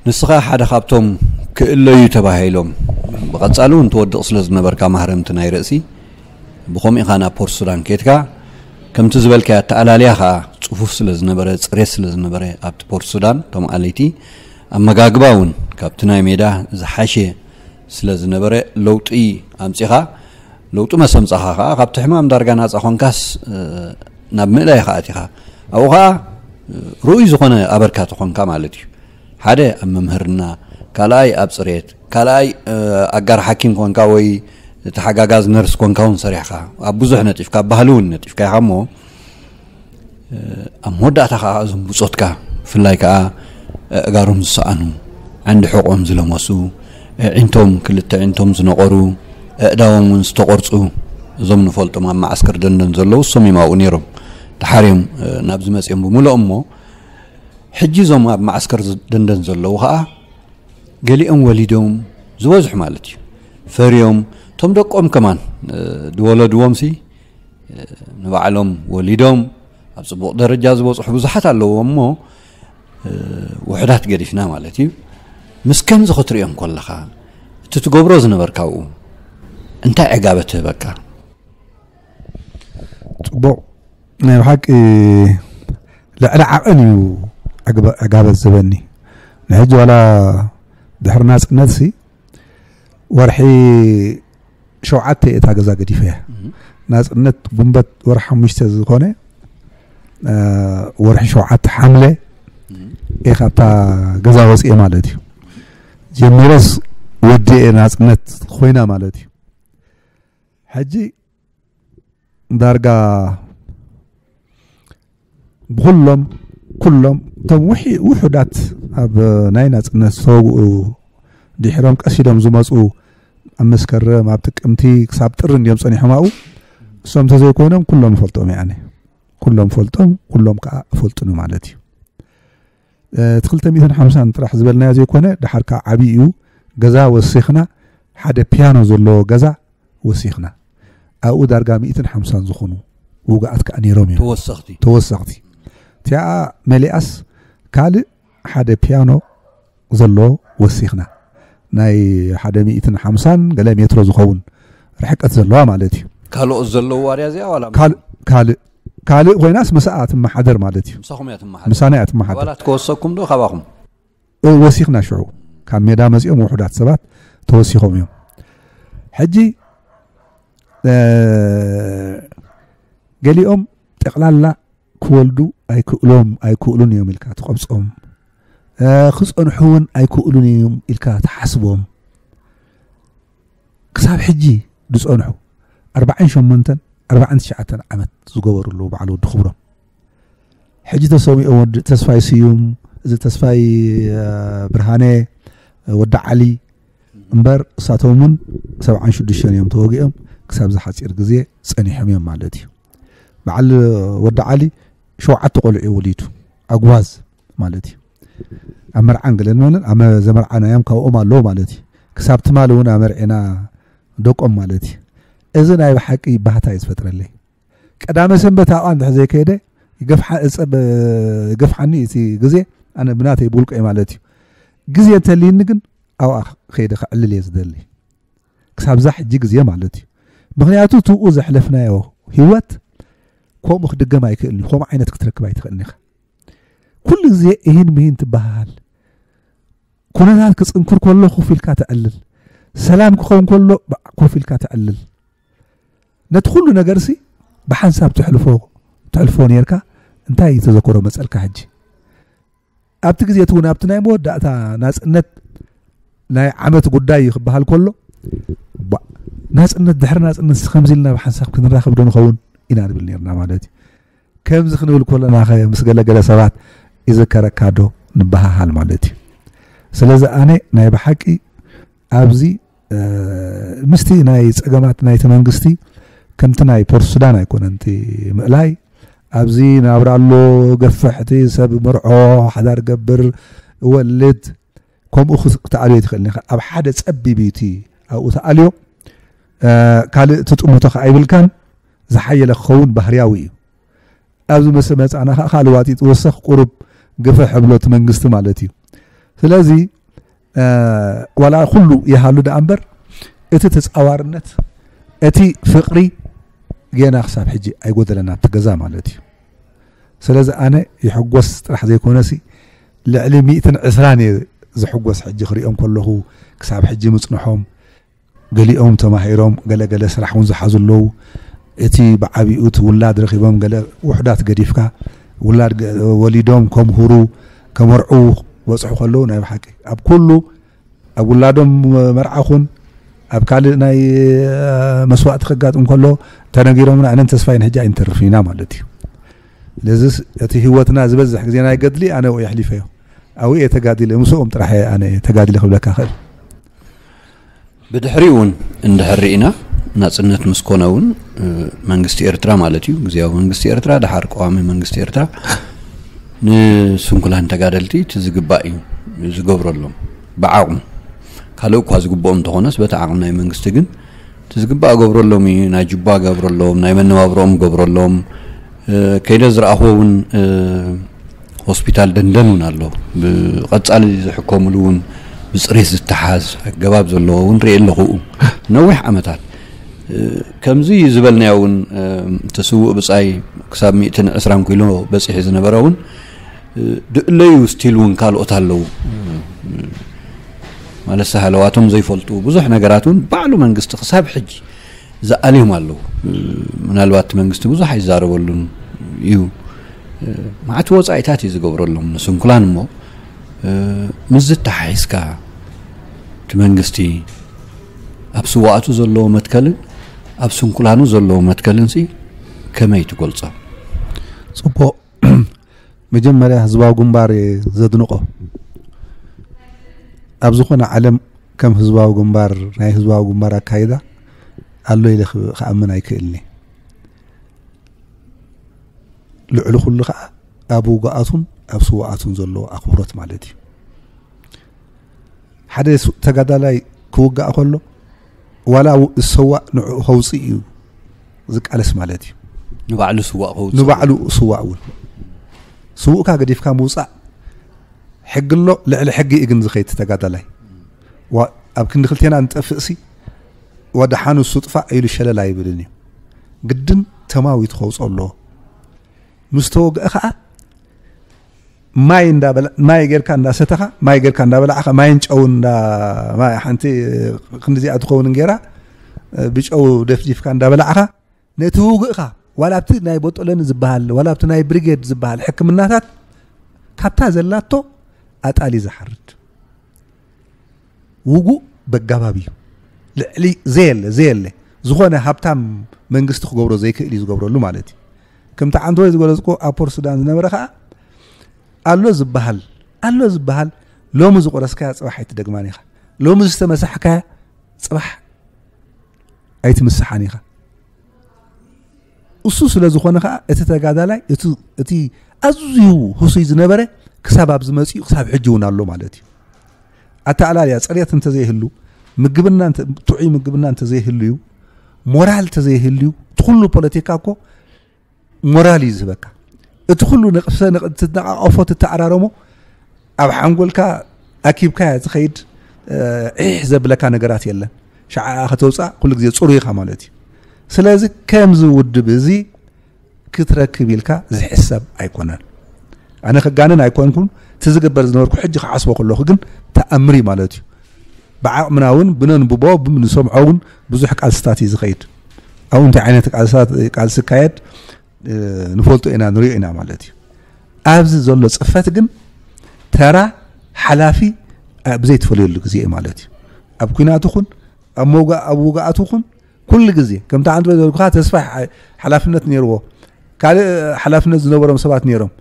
ንስኻ ሓደ ካብቶም ክእለዩ ተባሂሎም ብቐጻሊ እውን ትወድቕ ስለ ዝነበርካ ማህረምቲ ናይ ርእሲ፣ ብኸምኡ ኢኻ ናብ ፖርት ሱዳን ኬድካ። ከምቲ ዝበልካዮ ኣተኣላልያ ኸኣ ጽፉፍ ስለ ዝነበረ፣ ጽሬት ስለ ዝነበረ ኣብቲ ፖርት ሱዳን፣ እቶም ኣለይቲ ኣመጋግባ እውን ካብቲ ናይ ሜዳ ዝሓሸ ስለ ዝነበረ ለውጢ ኣምጺኻ። ለውጢ መሰምጻኻ ኸኣ ካብቲ ሕማም ዳርጋ ናጻ ኾንካስ፣ እ፣ ናብ ምእላይ ኸኣ ኣቲኻ። ኣብኡ ኸኣ፣ እ፣ ርኡይ ዝኾነ ኣበርካቲ ኾንካ ማለት እዩ። ሓደ ኣብ መምህርና፣ ካልኣይ ኣብ ጽሬት፣ ካልኣይ፣ እ፣ ኣጋር ሓኪም ኮንካ ወይ ተሓጋጋዝ ነርስ ኮንካ እውን ሰሪሕካ። ኣብ ብዙሕ ነጢፍካ፣ ኣብ ባህሊ እውን ነጢፍካ ኢኻ እሞ፣ ኣብ መወዳእታ ኸዓ እዞም ብጾትካ፣ ብፍላይ ከኣ ኣእጋሮም ዝሰኣኑ፣ ዓንዲ ሕቖም ዝለመሱ፣ ኣዒንቶም፣ ክልተ ኣዒንቶም ዝነቐሩ፣ ኣእዳዎም እውን ዝተቖርጹ፣ እዞም ንፈልጦም ኣብ መዓስከር ደንደን ዘለዉ፣ እሶም እዮም ኣብኡ ነይሮም። ደሓር እዮም ናብዚ መጺኦም ብምልኦም እሞ፣ ሕጂ እዞም ኣብ መዓስከር ደንደን ዘለዉ ኸዓ ገሊኦም ወሊዶም፣ ዝበዝሑ ማለት እዩ፣ ፈርዮም፣ እቶም ደቆም ከማን ዝወለድዎምሲ ንባዕሎም ወሊዶም ኣብ ጽቡቕ ደረጃ ዝበጽሑ ብዙሓት ኣለዉ እሞ፣ እ፣ ውሑዳት ገዲፍና ማለት እዩ። ምስ ከምዚ ክትርእዮም ከለኻ፣ እቲ ትገብሮ ዝነበርካ ኣብኡ እንታይ ዕጋበት ትህበካ? ጽቡቕ፣ ናይ ብሓቂ ልዕሊ ዓቐን እዩ ዕግበ-፣ ዕጋበት ዝህበኒ። ንሕጂ ዋላ ድሕሪ ናጽነትሲ ወርሒ ሸውዓተ እየ እታ ገዛ ገዲፈያ። እህ። ናጽነት ጉንበት ወርሒ ሓሙሽተ ዝኾነ፣ እ፣ ወርሒ ሸውዓተ ሓምለ እህ። እየ ካብታ ገዛ ወፅየ ማለት እዩ። ጀሚረስ ወዲኤ ናጽነት ኮይና ማለት እዩ። ሕጂ ዳርጋ ብኹሎም፣ ኩሎም እቶም ውሒ-፣ ውሑዳት ኣብ ናይ ናጽነት ዝተወግኡ ድሒሮም ቀስ ኢሎም ዝመጹ ኣብ መስከረም፣ ኣብ ጥቅምቲ ክሳብ ጥሪ እንድዮም ጸኒሖም ኣብኡ። እሶም እንተዘይኮይኖም ኩሎም እፈልጦም እየ ኣነ። ኩሎም እፈልጦም፣ ኩሎም ከኣ እፈልጡኒ ማለት እዩ። እ፣ እቲ ክልተ ሚእትን ሓምሳን ጥራሕ ዝበልናዮ ዘይኮነ፣ ደሓር ከኣ ዓብዪ እዩ። ገዛ ወሲኽና፣ ሓደ ፒያኖ ዘለዎ ገዛ ወሲኽና። ኣብኡ ዳርጋ ሚእትን ሓምሳን ዝኾኑ ውጉኣት ከኣ ነይሮም እዮም። ተወሰኽቲ። ተወሰኽቲ። እቲኣ መሊኣስ ካልእ ሓደ ፒያኖ ዘለዎ ወሲኽና። ናይ ሓደ ሚእትን ሓምሳን ገለ ሜትሮ ዝኸውን ርሕቀት ዘለዋ ማለት እዩ። ካልኦት ዘለውዋ ድያ እዚኣ ዋላ? ካል-፣ ካልእ፣ ካልእ ኮይናስ ምስኣ ትመሓደር ማለት እዩ። ምሳኹም እያ ትመሓደር? ምሳና እያ ትመሓደር። ኣባላት ከወሰኩም ዶ ካባኹም? እ፣ ወሲኽና ሽዑ። ካብ ሜዳ መጺኦም ውሑዳት ሰባት ተወሲኾም እዮም። ሕጂ፣ እ፣ ገሊኦም ጠቕላላ ክወልዱ ኣይክእሎም፣ ኣይክእሉን እዮም ኢልካ ትቐብጾም። እ፣ ክጸንሑ እውን ኣይክእሉን እዮም ኢልካ ትሓስቦም። ክሳብ ሕጂ ዝጸንሑ ኣርባዓን ሸሞንተን ኣርባዓን ትሽዓተን ዓመት ዝገበሩ ኣለዉ፣ በዓል ወዲ ክብሮም። ሕጂ ተሰሚኦም ወዲ ተስፋይ ስዩም፣ እዚ ተስፋይ፣ እ፣ ብርሃነ፣ ወዲ ዓሊ እምበር፣ እሳቶም እውን ሰብዓን ሽዱሽተን እዮም ተወጊኦም፣ ክሳብ እዚ ሓጺር ግዜ ጸኒሖም እዮም ማለት እዩ። በዓል ወዲ ዓሊ ሸውዓተ ቆልዑ እዩ ወሊዱ፣ ኣጉባዝ ማለት እዩ። ኣብ መርዓን ገለን መለን ኣብ ዘመርዓናዮም ካብኦም ኣለዉ ማለት እዩ። ክሳብ ትማሊ እውን ኣመርዒና ደቆም ማለት እዩ። እዚ ናይ ብሓቂ ባህታ እዩ ዝፈጥረለይ። ቀዳመ ሰንበት ኣብኣ እንድሕር ዘይከይደ ይገፍሓ-፣ እጸ-፣ ብ-፣ ይገፍሓኒ እቲ ግዜ፣ ኣነ ብናተይ ብውልቀይ ማለት እዩ። ግዜ እንተልይኒ ግን ኣብኣ ከይደ ከዕልል እየ ዝደሊ። ክሳብ ዛ ሕጂ ግዜ ማለት እዩ። ምክንያቱ ትኡ ዘሕለፍናዮ ህይወት ከምኡ ክድገም ኣይክእልን እዩ። ከምኡ ዓይነት ክትረክብ ኣይትኽእልን ኢኻ። ኩሉ ግዜ እሂን ምሂን ትበሃል። ኩነታት ክጽንክር ከሎ ኮፍ ኢልካ ተዕልል፣ ሰላም ክኸውን ከሎ ኮፍ ኢልካ ተዕልል። ነቲ ኩሉ ነገርሲ ብሓንሳብ ትሕልፎ ትሕልፎ ነርካ። እንታይ ተዘክሮ መጸልካ ሕጂ? ኣብቲ ግዜ እቲ እውን ኣብቲ ናይ መወዳእታ ናጽነት ናይ ዓመት ጉዳይ እዩ ክበሃል ከሎ፣ ባ- ናጽነት ድሕሪ ናጽነት ከምዚ ኢልና ብሓንሳብ ክንራኸብ ዶ ንኸውን ኢና ንብል ነርና ማለት እዩ። ከምዚ ክንብል ከለና ኸ ምስ ገለገለ ሰባት ይዝከረካ ዶ ንበሃሃል ማለት እዩ። ስለዚ ኣነ ናይ ብሓቂ ኣብዚ ምስቲ ናይ ጸገማት ናይቲ መንግስቲ ከምቲ ናይ ፖርት ሱዳን ኣይኮነን እቲ ምእላይ። ኣብዚ ናብራ ኣሎ፣ ገፍሕ፣ እቲ ሰብ መርዖ፣ ሓዳር ገብር፣ ወልድ፣ ከምኡ ክስ- ክትኣልዮ ትኽእል ኢኻ። ኣብ ሓደ ጸቢብ እዩ እቲ ኣብኡ ተኣልዮ። ካልእ ትጥምቶ ከኣ ኣይብልካን። ዝሓየለ ክኸውን ባህርያዊ እዩ። ኣብዚ መስ መጻና ከኣ ካልእ ዋጢ ትወሰኽ ቁሩብ ግፍሕ ብሎ እቲ መንግስቲ ማለት እዩ። ስለዚ ዋላ ኩሉ ይሃሉ ደኣ እምበር እቲ ተጻዋርነት፣ እቲ ፍቕሪ ጌና ክሳብ ሕጂ ኣይጎደለን ኣብቲ ገዛ ማለት እዩ። ስለዚ ኣነ ይሕጎስ ጥራሕ ዘይኮነሲ ልዕሊ ሚእትን ዕስራን እየ ዝሕጎስ ሕጂ ክሪኦም ከለኹ ክሳብ ሕጂ ምጽንሖም። ገሊኦም ተማሂሮም ገለገለ ስራሕ እውን ዝሓዙ ኣለዉ። እቲ ብዓቢኡ እቲ ውላድ ረኺቦም ገለ ውሑዳት ገዲፍካ ውላድ ገ- ወሊዶም ከምህሩ ከመርዑ ክበፅሑ ከለዉ ናይ ብሓቂ ኣብ ኩሉ ኣብ ውላዶም መርዓ ኹን ኣብ ካልእ ናይ መስዋእቲ ከጋጥም ከሎ ተነጊሮምና ኣነን ተስፋይን ሕጂ ኣይንተርፍን ኢና ማለት እዩ። ስለዚ እቲ ህይወትና ዝበዝሕ ግዜ ናይ ገድሊ ኣነ ኣብኡ የሕሊፈዮ ኣብኡ እየ ተጋዲለ ምስኦም ጥራሕ እየ ኣነ ተጋዲለ ክብለካ ክእል። ብድሕሪኡ እውን እንድሕር ርኢና ናፅነት ምስ ኮነ እውን መንግስቲ ኤርትራ ማለት እዩ ግዜያዊ መንግስቲ ኤርትራ ደሓር ቀዋሚ መንግስቲ ኤርትራ ንስንኩላን ተጋደልቲ እቲ ዝግባእ እዩ ዝገብረሎም ብዓቕሙ ካልእ እኳ ዝግብኦም እንተኾነስ በቲ ዓቕሚ ናይ መንግስቲ ግን እቲ ዝግባእ ገብረሎም እዩ ናይ ጅባ ገብረሎም ናይ መነባብሮኦም ገብረሎም ከይደ ዝረኣኽዎ እውን ሆስፒታል ደንደን እውን ኣሎ ብቐፃሊ ዝሕከምሉ እውን ብፅሬት ዝተሓዝ ኣገባብ ዘለዎ እውን ርኢ ኣለኹ ነዊሕ ዓመታት ከምዚ ዝበልናዮ እውን እቲ ስውእ ብፃይ ክሳብ ሚእትን ዕስራን ኪሎ በፂሑ ዝነበረ እውን ድእለዩ ስቲል እውን ካልኦት ኣለዉ ማለት ሳሃለዋቶም ዘይፈልጡ ብዙሕ ነገራት እውን ባዕሉ መንግስቲ ክሳብ ሕጂ ዝኣልዮም ኣለዉ ምናልባት መንግስቲ ብዙሕ ኣይዛረበሉን እዩ ማዕቲ ወፃኢታት እዩ ዝገብረሎም ንስንኩላን እሞ ምስ ዝተሓሒዝካ እቲ መንግስቲ ኣብ ስዋእቱ ዘለዎ መትከልን ኣብ ስንኩላኑ ዘለዎ መትከልን ሲ ከመይ ትገልፆ ፅቡቅ መጀመርያ ህዝባዊ ግንባር እየ ዘድንቆ ኣብ ዝኾነ ዓለም ከም ህዝባዊ ግንባር ናይ ህዝባዊ ግንባር ኣካይዳ ኣሎ ኢለ ክኣምን ኣይክእልኒ ልዕሊ ኩሉ ከዓ ኣብ ውግኣቱን ኣብ ስውኣቱን ዘለዎ ኣኽብሮት ማለት እዩ ሓደ ተጋዳላይ ክውጋእ ከሎ ዋላ ዝሰዋእ ንዕኡ ከውፅእ እዩ ዝቃለስ ማለት እዩ ንባዕሉ ስዋእ ከውፅእ ንባዕሉ ስዋእ እውን ስውእካ ገዲፍካ ምውፃእ ሕጊ ኣሎ ልዕሊ ሕጊ እዩ ግን ዝኸይድ ተጋዳላይ ኣብ ክንዲ ክልቴና ንጠፍእሲ ወደሓኑ እሱ ጥፋእ ኢሉ ሸለል ኣይብልን እዩ ግድን ተማዊቱ ከውፅኦ ኣለዎ ምስ ተወግአ ከዓ ማይ እንዳበላ ማይ ጌርካ እንዳሰተኻ ማይ ጌርካ እንዳበላዕኻ ማይን ጨውን እንዳ ማይ ሓንቲ ክንዲዚኣ ትኸውን ጌራ ብጨው ደፍዲፍካ እንዳበላዕኻ ነቲ ውግእኻ ዋላ ኣብቲ ናይ ቦጦለኒ ዝበሃል ዋላ ኣብቲ ናይ ብሪጌድ ዝበሃል ሕክምናታት ካብታ ዘላቶ ኣጣል እዩ ዝሓርድ ውጉእ በጋባብ እዩ ልዕሊ ዘየለ ዘየለ ዝኾነ ሃብታም መንግስቲ ክገብሮ ዘይክእል እዩ ዝገብረሉ ማለት እዩ ከምቲ ዓንተ ወይ ዝገለፅኮ ኣብ ፖር ሱዳን ዝነበረ ከዓ ኣሎ ዝበሃል ኣሎ ዝበሃል ሎሚ ዝቆረስካያ ፅባሕ ኣይትደግማን ኢኻ ሎሚ ዝተመሳሕካያ ፅባሕ ኣይትምስሓን ኢኻ እሱ ስለ ዝኾነ ከዓ እቲ ተጋዳላይ እቲ ኣዝዩ ህሱይ ዝነበረ ክሳብ ኣብዚ መፂኡ ክሳብ ሕጂ እውን ኣሎ ማለት እዩ ኣተኣላልያ ፅሬት እንተዘይህሉ ምግብና ጥዑይ ምግብና እንተዘይህልዩ ሞራል እንተዘይህልዩ እቲ ኩሉ ፖለቲካ እኮ ሞራል እዩ ዝህበካ እቲ ኩሉ ንቅፍሰ ትነቃቀፎ ትተዓራረሞ ኣብ ሓንጎልካ ኣኪብካ ትኸይድ ዒሕ ዘብለካ ነገራት የለን ሸዓ ከተውፅኣ ኩሉ ግዜ ፅሩይ ኢኻ ማለት እዩ። ስለዚ ከምዚ ውድብ እዚ ክትረክብ ኢልካ ዝሕሰብ ኣይኮነን። ኣነ ከጋንን ኣይኮንኩን፣ እቲ ዝግበር ዝነበርኩ ሕጂ ክሓስቦ ከለኹ ግን ተኣምር እዩ ማለት እዩ። ብዓቕምና እውን ብነንብቦ ብንሰምዖ እውን ብዙሕ ቃልስታት እዩ ዝኸይድ። ኣብኡ እንታይ ዓይነት ቃልስታት ቃልሲ ይካየድ ንፈልጦ ኢና፣ ንሪኦ ኢና ማለት እዩ። ኣብዚ ዘሎ ፅፈት ግን ተራ ሓላፊ ብዘይትፈልየሉ ግዜ እዩ ማለት እዩ። ኣብ ኩናት ይኹን ኣብ መውጋ ኣብ ውግኣት ይኹን ኩሉ ግዜ ከምቲ ሓንቲ ዝበልኩኻ ተስፋ ሓላፍነት ነይርዎ፣ ካልእ ሓላፍነት ዝነበሮም ሰባት ነይሮም።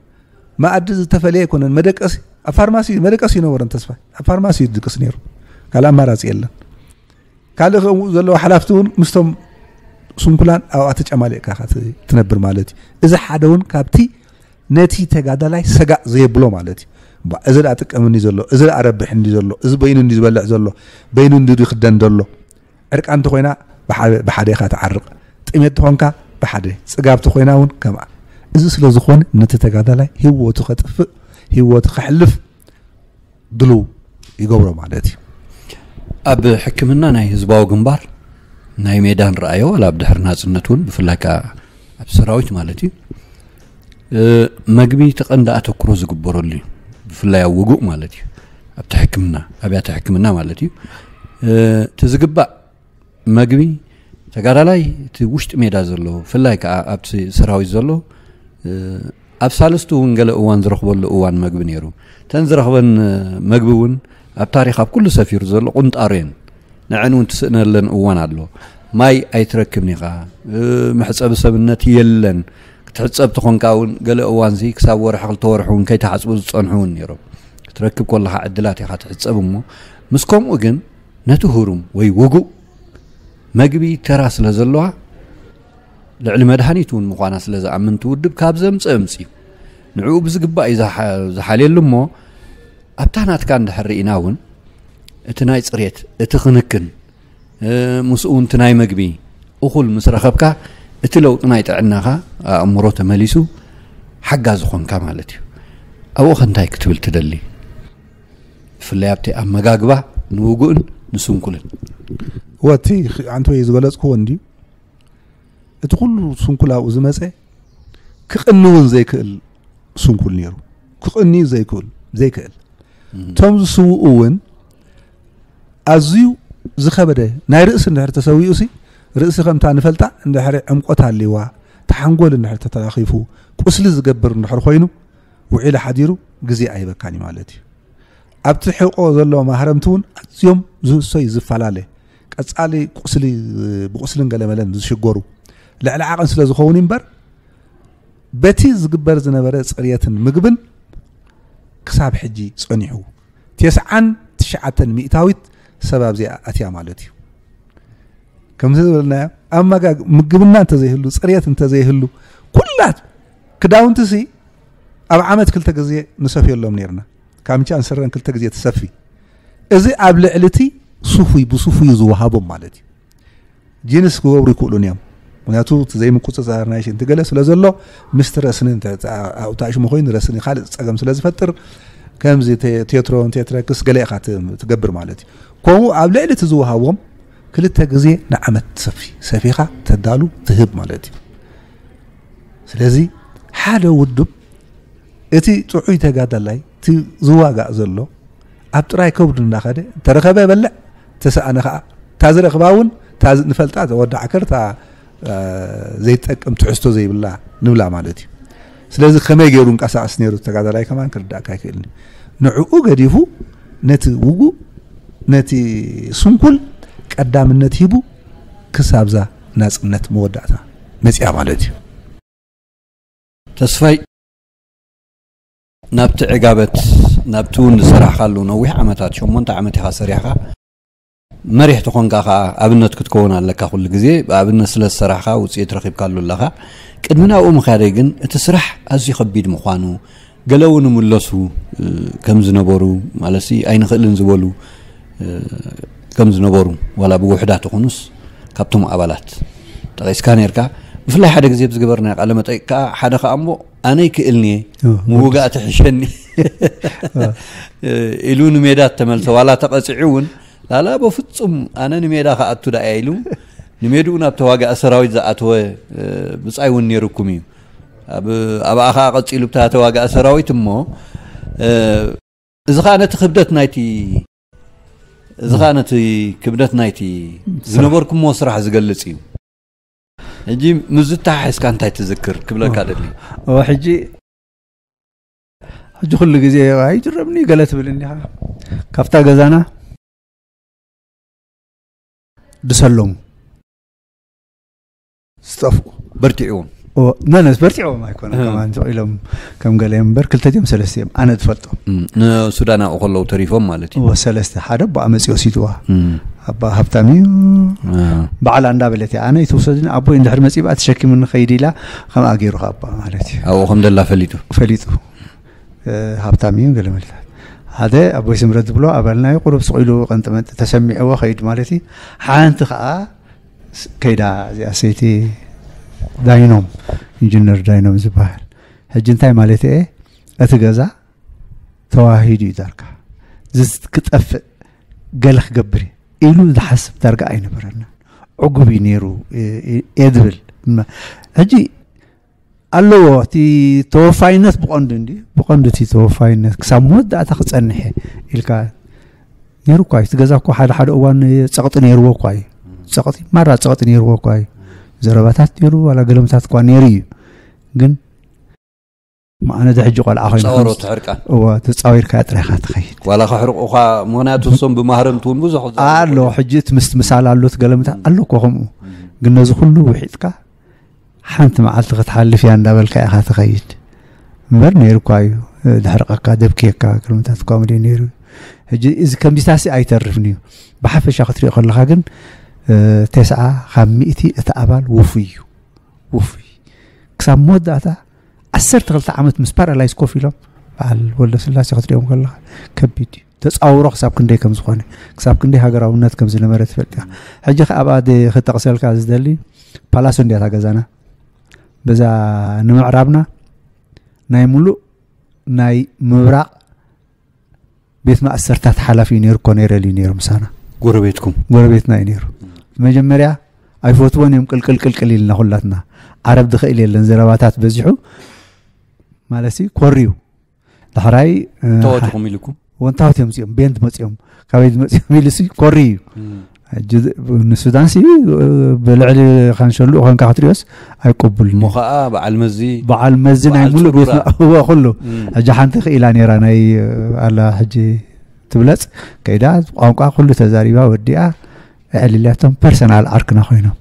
መኣዲ ዝተፈለየ ኣይኮነን። መደቀሲ ኣብ ፋርማሲ መደቀሲ ይነበሮም። ተስፋ ኣብ ፋርማሲ ይድቅስ ነይሩ። ካልእ ኣማራፂ የለን። ካልእ ከምኡ ዘለዎ ሓላፍቲ እውን ምስቶም ስንኩላን ኣብኣ ተጨማሊቕካ ኢኻ ትነብር ማለት እዩ። እዚ ሓደ እውን ካብቲ ነቲ ተጋዳላይ ሰጋእ ዘየብሎ ማለት እዩ። እባ እዚ ደኣ ጥቀምኒ ዘሎ፣ እዚ ደኣ ረብሕኒ ዘሎ፣ እዚ በይኑ እንዲ ዝበልዕ ዘሎ፣ በይኑ እንዲ ይኽደን ዘሎ። ዕርቃን እንተኾይና ብሓ- ብሓደ ኢኻ ትዓርቕ። ጥሜት ተኾንካ ብሓደ፣ ጽጋብ ተኾይና እውን ከምኣ። እዚ ስለ ዝኾነ ነቲ ተጋዳላይ ህይወቱ ከጥፍእ፣ ህይወቱ ከሕልፍ ድሉው ይገብሮ ማለት እዩ። ኣብ ሕክምና ናይ ህዝባዊ ግንባር ናይ ሜዳ ንረኣዮ፣ ዋላ ኣብ ድሕሪ ናጽነት እውን ብፍላይ ከኣ ኣብ ሰራዊት ማለት እዩ፣ እ፣ መግቢ እቲ ቀንዲ ኣተኩሮ ዝግበረሉ እዩ። ብፍላይ ኣብ ውጉእ ማለት እዩ፣ ኣብቲ ሕክምና፣ ኣብያተ ሕክምና ማለት እዩ። እ፣ እቲ ዝግባእ መግቢ ተጋዳላይ እቲ ውሽጢ ሜዳ ዘሎ፣ ብፍላይ ከኣ ኣብቲ ሰራዊት ዘሎ፣ እ፣ ኣብ ሳልስቱ እውን ገለ እዋን ዝረኽበሉ እዋን መግቢ ነይሩ። እተን ዝረኽበን መግቢ እውን ኣብ ታሪኽ ኣብ ኩሉ ሰፊሩ ዘሎ ቁንጣሮ እየን። ንዐን እውን ትስእነለን እዋን ኣሎ። ማይ ኣይትረክብን ኢኻ፣ እ፣ መሕጸቢ ሰብነት የለን። ክትሕጸብ ተኾንካ እውን ገለ እዋንሲ ክሳብ ወርሒ ክልተ ወርሒ እውን ከይተሓጽቡ ዝጸንሑ እውን ነይሮም። ክትረክብ ከለኻ ዕድላት ኢኻ ትሕጸብ እሞ፣ ምስ ከምኡ ግን ነቲ ህሩም ወይ ውጉእ መግቢ ተራ ስለ ዘለዋ፣ ልዕሊ መድሃኒት እውን ምዃና ስለ ዝኣምን እቲ ውድብ ካብ ዘምጽእ ኣምጽኡ ንዕኡ ብዝግባእ እዩ ዝሓ- ዝሓልየሉ እሞ፣ ኣብታ ናትካ እንድሕር ርኢና እውን እቲ ናይ ጽሬት፣ እቲ ክንክን፣ እ፣ ምስኡ እውን እቲ ናይ መግቢ እኹል ምስ ረኸብካ፣ እቲ ለውጢ ናይ ጥዕናኻ ኣእምሮ ተመሊሱ ሓጋዚ ኾንካ ማለት እዩ። ኣብኡ ኸ እንታይ ክትብል ትደሊ? ብፍላይ ኣብቲ ኣመጋግባ ንውጉእን ንስንኩልን። ወቲ ኣንተ ወይ ዝበለጽክዎ እንድዩ። እቲ ኩሉ ስንኩል ኣብኡ ዝመጸ ክቕኒ እውን ዘይክእል ስንኩል ነይሩ። ክቕኒ ዘይክእል፣ ዘይክእል። እቶም ዝስውኡ እውን ኣዝዩ ዝኸበደ ናይ ርእሲ እንድሕር ተሰዊኡሲ፣ ርእሲ ከምታ ንፈልጣ እንድሕር ዕምቆት ኣልዋ፣ ተሓንጎል እንድሕር ተተራኺፉ፣ ቁስሊ ዝገብር እንድሕር ኮይኑ፣ ውዒሉ ሓዲሩ ግዜ ኣይበካን እዩ ማለት እዩ። ኣብቲ ሕቆ ዘሎ ማህረምቲ እውን ኣዝዮም ዝህሶይ ዝፈላለ፣ ቀጻሊ ቁስሊ፣ ብቁስልን ገለመለን ዝሽገሩ ልዕሊ ዓቐን ስለ ዝኸውን እምበር፣ በቲ ዝግበር ዝነበረ ጽርየትን ምግብን ክሳብ ሕጂ ጸኒሑ። ተስዓን ትሽዓተን ሚእታዊት ሰብ ኣብዚኣ ኣትያ ማለት እዩ። ከምዚ ዝበልናዮ፣ ኣመጋግ-፣ ምግብና እንተዘይህሉ፣ ጽርየት እንተዘይህሉ፣ ኩላት ክዳውንትሲ ኣብ ዓመት ክልተ ግዜ ንሰፍየሎም ነይርና። ካምቻን ስረን ክልተ ግዜ ትሰፊ። እዚ ኣብ ልዕሊ እቲ ሱፍ እዩ፣ ብሱፍ እዩ ዝወሃቦም ማለት እዩ። ጂንስ ክገብሩ ይክእሉን እዮም። ምክንያቱ እቲ ዘይምቁጽጻር ናይ ሽንቲ ገለ ስለ ዘሎ፣ ምስቲ ረስኒ እንተ-፣ ኣብኡ ተኣሽሙ ኮይኑ ረስኒ ካልእ ጸገም ስለ ዝፈጥር፣ ከምዚ ቴ-፣ ቴትሮን ቴትረክስ ገለ ኢኻ ት-፣ ትገብር ማለት እዩ። ከምኡ ኣብ ልዕሊ እቲ ዝወሃቦም ክልተ ግዜ ንዓመት ትሰፊ፣ ሰፊኻ ተዳሉ ትህብ ማለት እዩ። ስለዚ ሓደ ውድብ እቲ ጥዑይ ተጋዳላይ እቲ ዝዋጋእ ዘሎ ኣብ ጥራይ ከብዱ እናኸደ ተረኸበ በልዕ፣ ተሰኣነ ኸዓ እታ ዝረኽባ እውን እታ ዝ-፣ ንፈልጣ ወዲ ዓከር እታ፣ እ፣ ዘይትጠቅም ትሕዝቶ ዘይብላ ንብላ ማለት እዩ። ስለዚ ከመይ ገይሩ እንቀሳቀስ ነይሩ ተጋዳላይ ከማን ክርዳእካ ኣይክእልን እዩ። ንዕኡ ገዲፉ ነቲ ውጉእ ነቲ ስንኩል ቀዳምነት ሂቡ ክሳብዛ ናጽነት መወዳእታ መጽያ ማለት እዩ። ተስፋይ፣ ናብቲ ዕጋበት፣ ናብቲ እውን ዝሰራሕካሉ ነዊሕ ዓመታት፣ ሸሞንተ ዓመት ኢኻ ሰሪሕካ፣ መሪሕ ተኾንካ ኸዓ ኣብነት ክትከውን ኣለካ። ኩሉ ግዜ ብኣብነት ስለ ዝሰራሕካ ውፅኢት ረኺብካሉ ኣለኻ። ቅድሚ ናብኡ ምኽያደይ ግን እቲ ስራሕ ኣዝዩ ከቢድ ምዃኑ፣ ገለ እውን ይምለሱ፣ እ፣ ከም ዝነበሩ፣ ማለትሲ ኣይንኽእልን ዝበሉ፣ እ፣ ከም ዝነበሩ፣ ዋላ ብውሕዳት ይኹኑስ ካብቶም ኣባላት ጠቒስካ ነርካ። ብፍላይ ሓደ ግዜ ብዝገበርናዮ ቃለ መጠይቅ ከኣ ሓደ ከኣ እሞ ኣነ ይክእልኒ እየ፣ እ፣ ምውጋእ ትሕሸኒ፣ እ፣ ኢሉ ንሜዳ ተመልሰ። ዋላ ተቐጺዑ እውን ላላ በፍጹም ኣነ ንሜዳ ክኣቱ ደኣ ኢሉ ንሜድኡ ናብ ተዋጋኢ ሰራዊት ዝኣተወ ብጻይ እውን ነይሩኩም እዩ። ኣብኣ ከዓ ቀጺሉ ብታ ተዋጋኢ ሰራዊት እሞ እዚ ከዓ ነቲ ክብደት ናይቲ እዚ ከዓ ነቲ ክብደት ናይቲ ዝነበርኩሞ ስራሕ ዝገልጽ እዩ። ሕጂ ምስ ዝተሓሒዝካ እንታይ ትዝክር ክብለካ ደሊ። ሕጂ ሕጂ ኩሉ ግዜ ኣይድረብኒ ገለ ትብል እንዲኻ ካብታ ገዛና ድሰለሙ ዝጠፍኡ በርቲዕዎም ነነስ በርቲዕዎም ኣይኮነ ከማን ኢሎም ከም ገለ እምበር ክልተ ድዮም ሰለስተ እዮም ኣነ ዝፈልጦም ንሱዳን ኣብኡ ከለዉ ተሪፎም ማለት እዩ ሰለስተ ሓደ ኣቦኣ መፂ ወሲድዋ ኣባ ሃብታም እዩ በዓላ እንዳበለት እያ ኣነ ይትውሰድኒ ኣቦ እንድሕር መፂ ብኣ ተሸኪሙኒ ከይድ ኢላ ከምኣ ገይሩ ኣባ ማለት እዩ ኣብኡ ከም ደላ ፈሊጡ ፈሊጡ ሃብታም እዩ ገለ መልታት ሓደ ኣቦይ ስምረት ዝብሎ ኣባልናዮ ቁሩብ ስቕ ኢሉ ቀንጥመንጢ ተሰሚዕዎ ከይድ ማለት እዩ ሓንቲ ከዓ ከይዳ እዚኣ ሰይቲ ዳይኖም ኢንጂነር ዳይኖም ዝበሃል ሕጂ እንታይ ማለት እየ እቲ ገዛ ተዋሂዱ እዩ ዳርጋ ክጠፍእ ገለ ክገብር ኢሉ ዝሓስብ ዳርጋ ኣይነበረና ዕጉብ እዩ ነይሩ እየ ዝብል ሕጂ ኣለዎ እቲ ተወፋይነት ብቐንዱ እንዲ ብቐንዱ እቲ ተወፋይነት ክሳብ መወዳእታ ክፀንሐ ኢልካ ነይሩ እኳ እዩ እቲ ገዛ እኮ ሓደ ሓደ እዋን ፀቕጢ ነይርዎ እኳ እዩ ፀቕጢ ማራ ፀቕጢ ነይርዎ እኳ እዩ ዘረባታት ነይሩ ዋላ ገለምታት እኳ ነይሩ እዩ ግን ኣነ ሕጂ ቆልዓ ኮይኑ ጸወሮ ትሕርቃ እዋ ተጻዊርካ ጥራይካ ትኸይድ ዋላ ከሕርቁኻ ምክንያቱ እሶም ብማህረምቲ እውን ብዙሕ ኣሎ ሕጂ እቲ ምስትምሳል ኣሎ እቲ ገለምታ ኣሎ እኮ ከምኡ ግን ነዚ ኩሉ ውሒጥካ ሓንቲ መዓልቲ ክትሓልፍ እያ እንዳበልካ ኢኻ ትኸይድ እምበር ነይሩ እኳ እዩ ድሕርቀካ ደብክየካ ገለምታት እኳ ምድ ነይሩ ሕጂ እዚ ከምዚታሲ ኣይተርፍን እዩ ብሓፈሻ ክትሪኦ ከለካ ግን ተስዓ ካብ ሚእቲ እቲ ኣባል ውፉይ እዩ ውፉይ ክሳብ መወዳእታ ዓሰርተ ክልተ ዓመት ምስ ፓራላይዝ ኮፍ ኢሎም በዓል ወልደ ስላሴ ክትሪኦም ከለካ ከቢድ እዩ ተፃውሮ ክሳብ ክንደይ ከም ዝኾነ ክሳብ ክንደይ ሃገራውነት ከም ዝነበረ ትፈልጥ ኢኻ ሕጂ ከ ኣብኣ ክጠቕሰልካ ዝደሊ ፓላሶ እንዲያታ ገዛና በዛ ንምዕራብና ናይ ሙሉእ ናይ ምብራቕ ቤት ማእሰርታት ሓላፊ እዩ ነይሩ ኮኔረል እዩ ነይሩ ምሳና ጎረቤትኩም ጎረቤትና እዩ ነይሩ መጀመርያ ኣይፈትዎን እዮም ቅልቅል ቅልቅል ኢልና ኩላትና ዓረብ ድኽእል የለን ዘረባታት በዚሑ ማለት ኮርዩ ዳሕራይ ተወትኹም ኢልኩም ወንታወት እዮም እዚኦም ቤንድ መፂኦም ካበይ ዝመፅኦም ኢሉ ሲ ኮሪ እዩ ንሱዳን ሲ ብልዕሊ ካንሸሉ ኮንካ ክትሪኦስ ኣይቀቡል እሞ ከዓ በዓል መዚ በዓል መዚ ናይ ሙሉ ቤትና እወ ኩሉ ሕጂ ሓንቲ ክኢላ ነይራ ናይ ኣላ ሕጂ ትብለፅ ከይዳ ቋንቋ ኩሉ ተዛሪባ ወዲኣ ኣዕልልያቶም ፐርሰናል ዓርክና ኮይኖም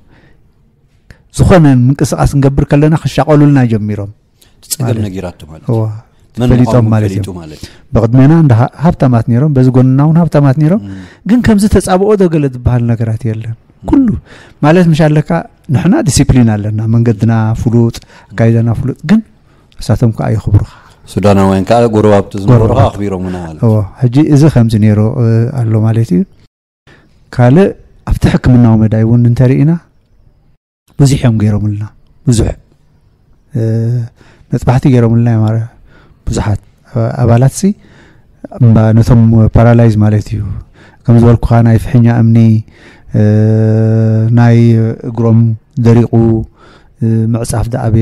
ዝኾነ ምንቅስቃስ ንገብር ከለና ክሻቀሉልና ጀሚሮም ጸገም ነጊራቶ ማለት ፈሊጦም ማለት እዮም ብቅድሜና እንደ ሃብታማት ነይሮም በዚ ጎንና እውን ሃብታማት ነይሮም ግን ከምዚ ተፃብኦ ዶ ገለ ዝበሃል ነገራት የለን ኩሉ ማለት ምሽ ኣለካ ንሕና ዲሲፕሊን ኣለና መንገድና ፍሉጥ ኣካይዳና ፍሉጥ ግን እሳቶም ከዓ የኽብሩኻ ሱዳናውያን ከዓ ጎረባብቲ ዝነበሩኻ ኣኽቢሮምና ማለት ሕጂ እዚ ከምዚ ነይሩ ኣሎ ማለት እዩ ካልእ ኣብቲ ሕክምናዊ መዳይ እውን እንተርኢና ብዙሕ እዮም ገይሮምልና ብዙሕ መጥባሕቲ ገይሮምልና እዮም ብዙሓት ኣባላት ሲ ነቶም ፓራላይዝ ማለት እዩ ከም ዝበልኩኻ ናይ ፍሕኛ እምኒ ናይ እግሮም ደሪቑ ምዕፃፍ ዳኣበ